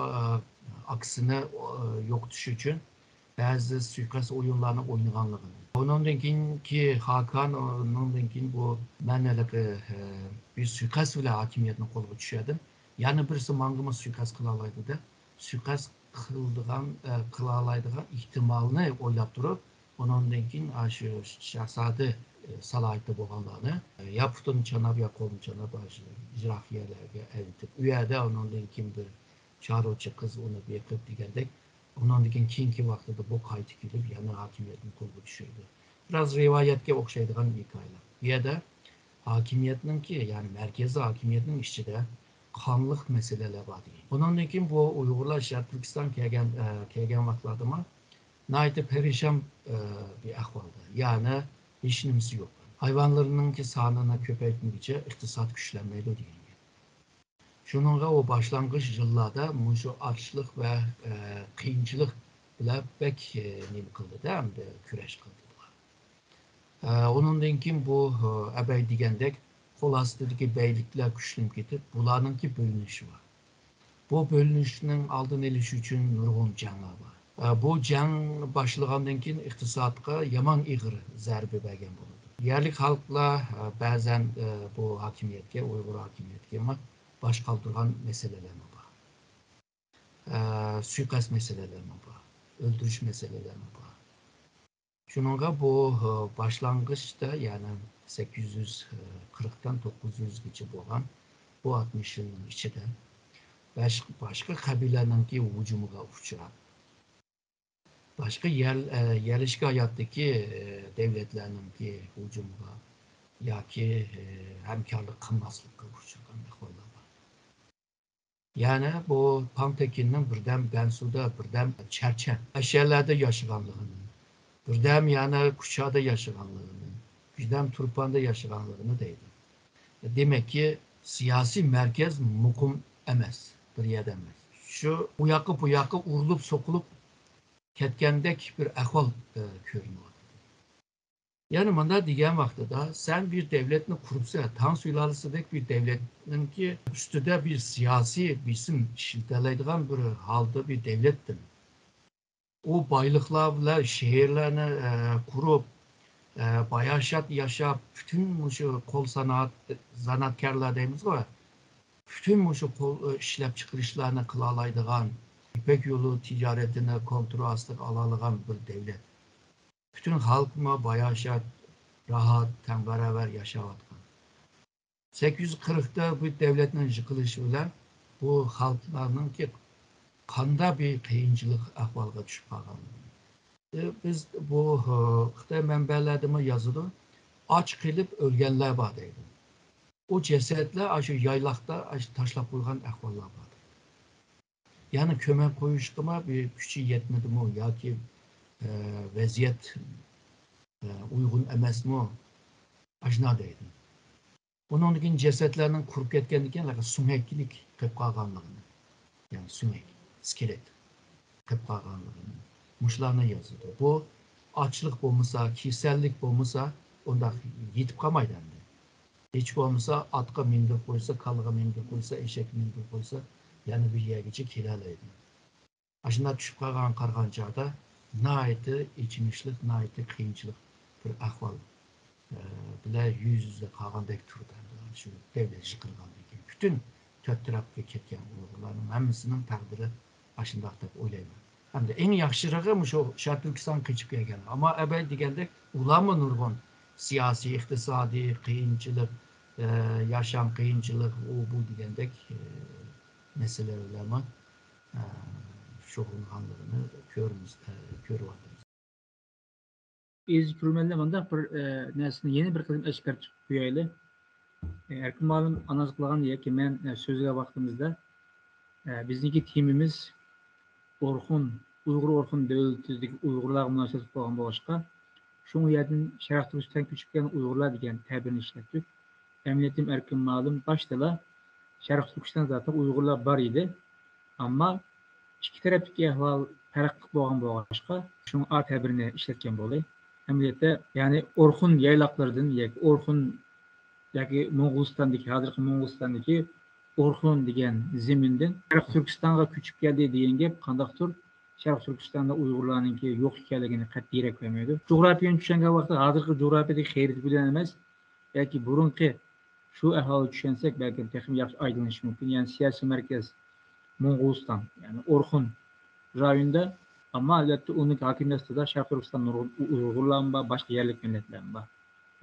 ئاكىسىنى، يوقىتىش ئۈچۈن بەزى سۇيىقەست ئويۇنلارنى ئوينىغانلىقىنى. ئۇنىڭدىن كېيىنكى خاكان، ئۇنىڭدىن كېيىن بۇ، مەن ھېلىقى، بىر سۇيىقەست بىلەن ھاكىمىيەتنى قولغا چۈشۈردۈم. يەنە بىرسى ماڭىمۇ سۇيىقەست قىلالايدۇ دەپ، سۇيىقەست قىلىدىغان، قىلالايدىغان ئېھتىمالنى ئويلاپ تۇرۇپ، ئۇنىڭدىن كېيىن ئاشۇ شاھزادە، ئە، سالاھىيىتى بولغانلارنى، ئە، يا پۇتىنى چاناپ، يا قولىنى چاناپ، ئاشۇ يىراق يەرلەرگە ئەۋېتىپ، ئۇ يەردە ئۇنىڭدىن كېيىن بىر چارۋىچى قىز ئۇنى بېقىپ دېگەندەك، ئۇنىڭدىن كېيىن كېيىنكى ۋاقتىدا بۇ قايتا كېلىپ، يەنە ھاكىمىيەتنى قولغا چۈشۈردى. بىراز رىۋايەتكە ئوخشايدىغان ھېكايىلەر. بۇ يەردە ھاكىمىيەتنىڭكى، يەنى مەركەزىي ھاكىمىيەتنىڭ ئىچىدە قانلىق مەسىلىلەر بار دېگەن. ئۇنىڭدىن كېيىن بۇ ئۇيغۇرلار شەرقىي تۈركىستان كەلگەن، ئە، كەلگەن ۋاقىتلاردىمۇ ناھايىتى پەرىشان، ئە، بىر ئەھۋالدا، يەنى ھېچنېمىسى يوق. ھايۋانلىرىنىڭكى سانىنى كۆپەيتمىگۈچە ئىقتىساد كۈچلەنمەيدۇ دېگەن گەپ. شۇنىڭغا ئۇ باشلانغۇچ يىللاردا مۇشۇ ئاچلىق ۋە، ئە، قىيىنچىلىق بىلەن بەك، ئە، نېمە قىلدى-دە، ئەمدى كۈرەش قىلدى بۇلار. ئە، ئۇنىڭدىن كېيىن بۇ، ئە، ئەبەي دېگەندەك قول ئاستىدىكى بەگلىكلەر كۈچلىنىپ كېتىپ، بۇلارنىڭكى بۆلۈنۈشى بار. بۇ بۆلۈنۈشنىڭ ئالدىنى ئېلىش ئۈچۈن نۇرغۇن جەڭلەر بار. ئە، بۇ جەڭ باشلىغاندىن كېيىن ئىقتىسادقا يامان ئېغىر زەربە بەرگەن بولىدۇ. يەرلىك خەلقلەر، ئە، بەزەن، ئە، بۇ ھاكىمىيەتكە، ئۇيغۇر ھاكىمىيەتكە باش قالدۇرغان مەسىلىلەرمۇ بار. ئە، سۇيىقەست مەسىلىلەرمۇ بار. ئۆلتۈرۈش مەسىلىلەرمۇ بار. شۇنىڭغا بۇ، ئە، باشلانغۇچتا، يەنى سەككىز يۈز قىرىقتىن توققۇز يۈزگىچە بولغان بۇ ئاتمىش يىلنىڭ ئىچىدە بەش-، باشقا قەبىلىلەرنىڭكى ھۇجۇمىغا ئۇچراپ، باشقا يەر-، ئە، يەرلىشكەن ھاياتتىكى، ئە، دەۋلەتلەرنىڭكى ھۇجۇمىغا ياكى، ئە، ھەمكارلىق قىلماسلىققا ئۇچرىغان ئەھۋاللار بار. يەنى بۇ پاڭتەكىننىڭ بىردەم گەنسۇدا، بىردەم چەرچەن، ئەشەلەردە ياشىغانلىقىنى، بىردەم يەنە كۇچادا ياشىغانلىقىنى، بىردەم تۇرپاندا ياشىغانلىقىنى دەيدۇ. دېمەككى، سىياسىي مەركەز مۇقىم ئەمەس، بىر يەردە ئەمەس. شۇ ئۇ ياققا، بۇ ياققا ئۇرۇلۇپ، سوقۇلۇپ كەتكەندەك بىر ئەھۋال، ئە، كۆرۈنۈۋاتىدۇ. يەنى مۇنداق دېگەن ۋاقتىدا، سەن بىر دەۋلەتنى قۇرۇپسەن، تاڭ سۇلالىسىدەك بىر دەۋلەتنىڭكى ئۈستىدە بىر سىياسىي بېسىم ئىشلىتەلەيدىغان بىر ھالدا بىر دەۋلەتتىن، ئۇ بايلىقلار بىلەن شەھەرلەرنى، ئە، قۇرۇپ، ئە، باياشات ياشاپ، پۈتۈن مۇشۇ قول سانائەت، زانائەتكارلار دەيمىزغۇ، پۈتۈن مۇشۇ قول، ئە، ئىشلەپچىقىرىشلارنى قىلالايدىغان، يىپەك يولى تىجارىتىنى كونترول ئاستىغا ئالالىغان بىر دەۋلەت. پۈتۈن خەلقمۇ باياشات، راھەت، تەڭ باراۋەر ياشاۋاتقان. سەككىز يۈز قىرىقتا بۇ دەۋلەتنىڭ يىقىلىشى بىلەن بۇ خەلقلەرنىڭكى قانداق بىر قىيىنچىلىق ئەھۋالغا چۈشۈپ قالغانلىقىنى، بىز بۇ، خىتاي مەنبەلەردىمۇ يازىدۇ، ئاچ قېلىپ ئۆلگەنلەر بار دەيدۇ. ئۇ جەسەتلەر ئاشۇ يايلاقتا، ئاشۇ تاشلاپ قويغان ئەھۋاللار بار دەيدۇ. يەنى كۆمۈپ قويۇشقىمۇ بىر كۈچى يەتمىدىمۇ ياكى، ئە، ۋەزىيەت، ئە، ئۇيغۇن ئەمەسمۇ؟ ئاشۇنداق دەيدۇ. ئۇنىڭدىن كېيىن جەسەتلەرنىڭ قۇرۇپ كەتكەندىن كېيىن سۆڭەكلىك قېلىپ قالغانلىقىنى، يەنى سۆڭەك، ئىسكىلەت قېلىپ قالغانلىقىنى، مۇشۇلارنى يازىدۇ. بۇ ئاچلىق بولمىسا، كېسەللىك بولمىسا، ئۇنداق يېتىپ قالمايدۇ ئەمدى. ھېچ بولمىسا ئاتقا مىندۈرۈپ قويسا، كالىغا مىندۈرۈپ قويسا، ئېشەككە مىندۈرۈپ قويسا، يەنە بىر يەرگىچە كېلەلەيدۇ. ئاشۇنداق چۈشۈپ قالغان، قارىغان چاغدا ناھايىتى ئېچىنىشلىق، ناھايىتى قىيىنچىلىق بىر ئەھۋال، ئە، بىلەن يۈز يۈزە قالغاندەك تۇرىدۇ. شۇ دەۋلەت يىقىلغاندىن كېيىن پۈتۈن تۆت تەرەپكە كەتكەن ئۇيغۇرلارنىڭ ھەممىسىنىڭ تەقدىرى ئاشۇنداق دەپ ئويلايمەن. ھەمدە ئەڭ ياخشىلىقى مۇشۇ شەرقىي تۈركىستانغا قېچىپ كەلگەن. ئەمما ئەبەي دېگەندەك ئۇلارمۇ نۇرغۇن سىياسىي، ئىقتىسادىي قىيىنچىلىق، ئە، ياشام قىيىنچىلىق، ئۇ بۇ دېگەندەك، ئە، مەسىلىلەر بىلەنمۇ، ئە، شۇغۇللانغانلىقىنى كۆرىمىز، ئە، كۆرۈۋاتىمىز. ئەزىز كۆرۈرمەنلەر، مۇنداق بىر، ئە، نەرسىنى يەنە بىر قېتىم ئەسكەرتىپ قويايلى. ئە، ئەركىن مۇئەللىم ئانالىز قىلغان ياكى مەن، ئە، سۆزلىگەن ۋاقتىمىزدا، ئە، بىزنىڭكى تېمىمىز ئورخۇن، ئۇيغۇر ئورخۇن دۆلىتىدىكى ئۇيغۇرلارغا مۇناسىۋەتلىك بولغان بولغاچقا، شۇڭا يەردىن شەرقىي تۈركىستانغا كۆچۈپ كەلگەن ئۇيغۇرلار دېگەن تەبىرنى ئىشلەتتۇق. ئەمەلىيەتتە ئەركىن مۇئەللىم باشتىلا شەرقىي تۈركىستاندا زادى ئۇيغۇرلار بار ئىدى. ئەمما ئىككى تەرەپتىكى ئەھۋال پەرقلىق بولغان بولغاچقا، شۇڭا ئا تەبىرنى ئىشلەتكەن بولدى. ئەمەلىيەتتە، يەنى ئورخۇن يايلاقلىرىدىن ياكى ئورخۇن ياكى موڭغۇلىستاندىكى، ھازىرقى موڭغۇلىستاندىكى ئورخۇن دېگەن زېمىندىن شەرقىي تۈركىستانغا كۆچۈپ كەلدى دېگەن گەپ قانداقتۇر شەرقىي تۈركىستاندا ئۇيغۇرلارنىڭكى يوق ئىكەنلىكىنى قەتئىي دېرەك بەرمەيدۇ. جۇغراپىيەنى چۈشەنگەن ۋاقىتتا ھازىرقى جۇغراپىيەدىكى خەرىتە بىلەن ئەمەس، بەلكى بۇرۇنقى شۇ ئەھۋالغا چۈشەنسەك، بەلكىم تېخىمۇ ياخشى ئايدىڭلىشى مۇمكىن. يەنى سىياسىي مەركەز موڭغۇلىستان، يەنى ئورخۇن رايونىدا، ئەمما ئەلۋەتتە ئۇنىڭ ھاكىمىيىتى ئاستىدا شەرقىي تۈركىستاندا نۇرغۇن ئۇيغۇرلارمۇ بار، باشقا يەرلىك مىللەتلەرمۇ بار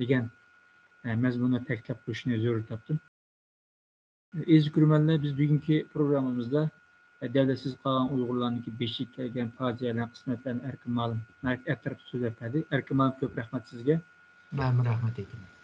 دېگەن، ئە، مەزمۇننى تەكىتلەپ قويۇشنى زۆرۈر تاپتىم. ئەزىز كۆرۈرمەنلەر، بىز بۈگۈنكى پروگراممىمىزدا، ئە، دەۋلەتسىز قالغان ئۇيغۇرلارنىڭكى بېشىغا كەلگەن پاجىئەلەرنىڭ قىسمەتلىرىنى ئەركىن مۇئەللىم ناھايىتى ئەتراپلىق سۆزلەپ بەردى. ئەركىن مۇئەللىم، كۆپ رەھمەت سىزگە. مەنمۇ رەھمەت ئېيتىمەن.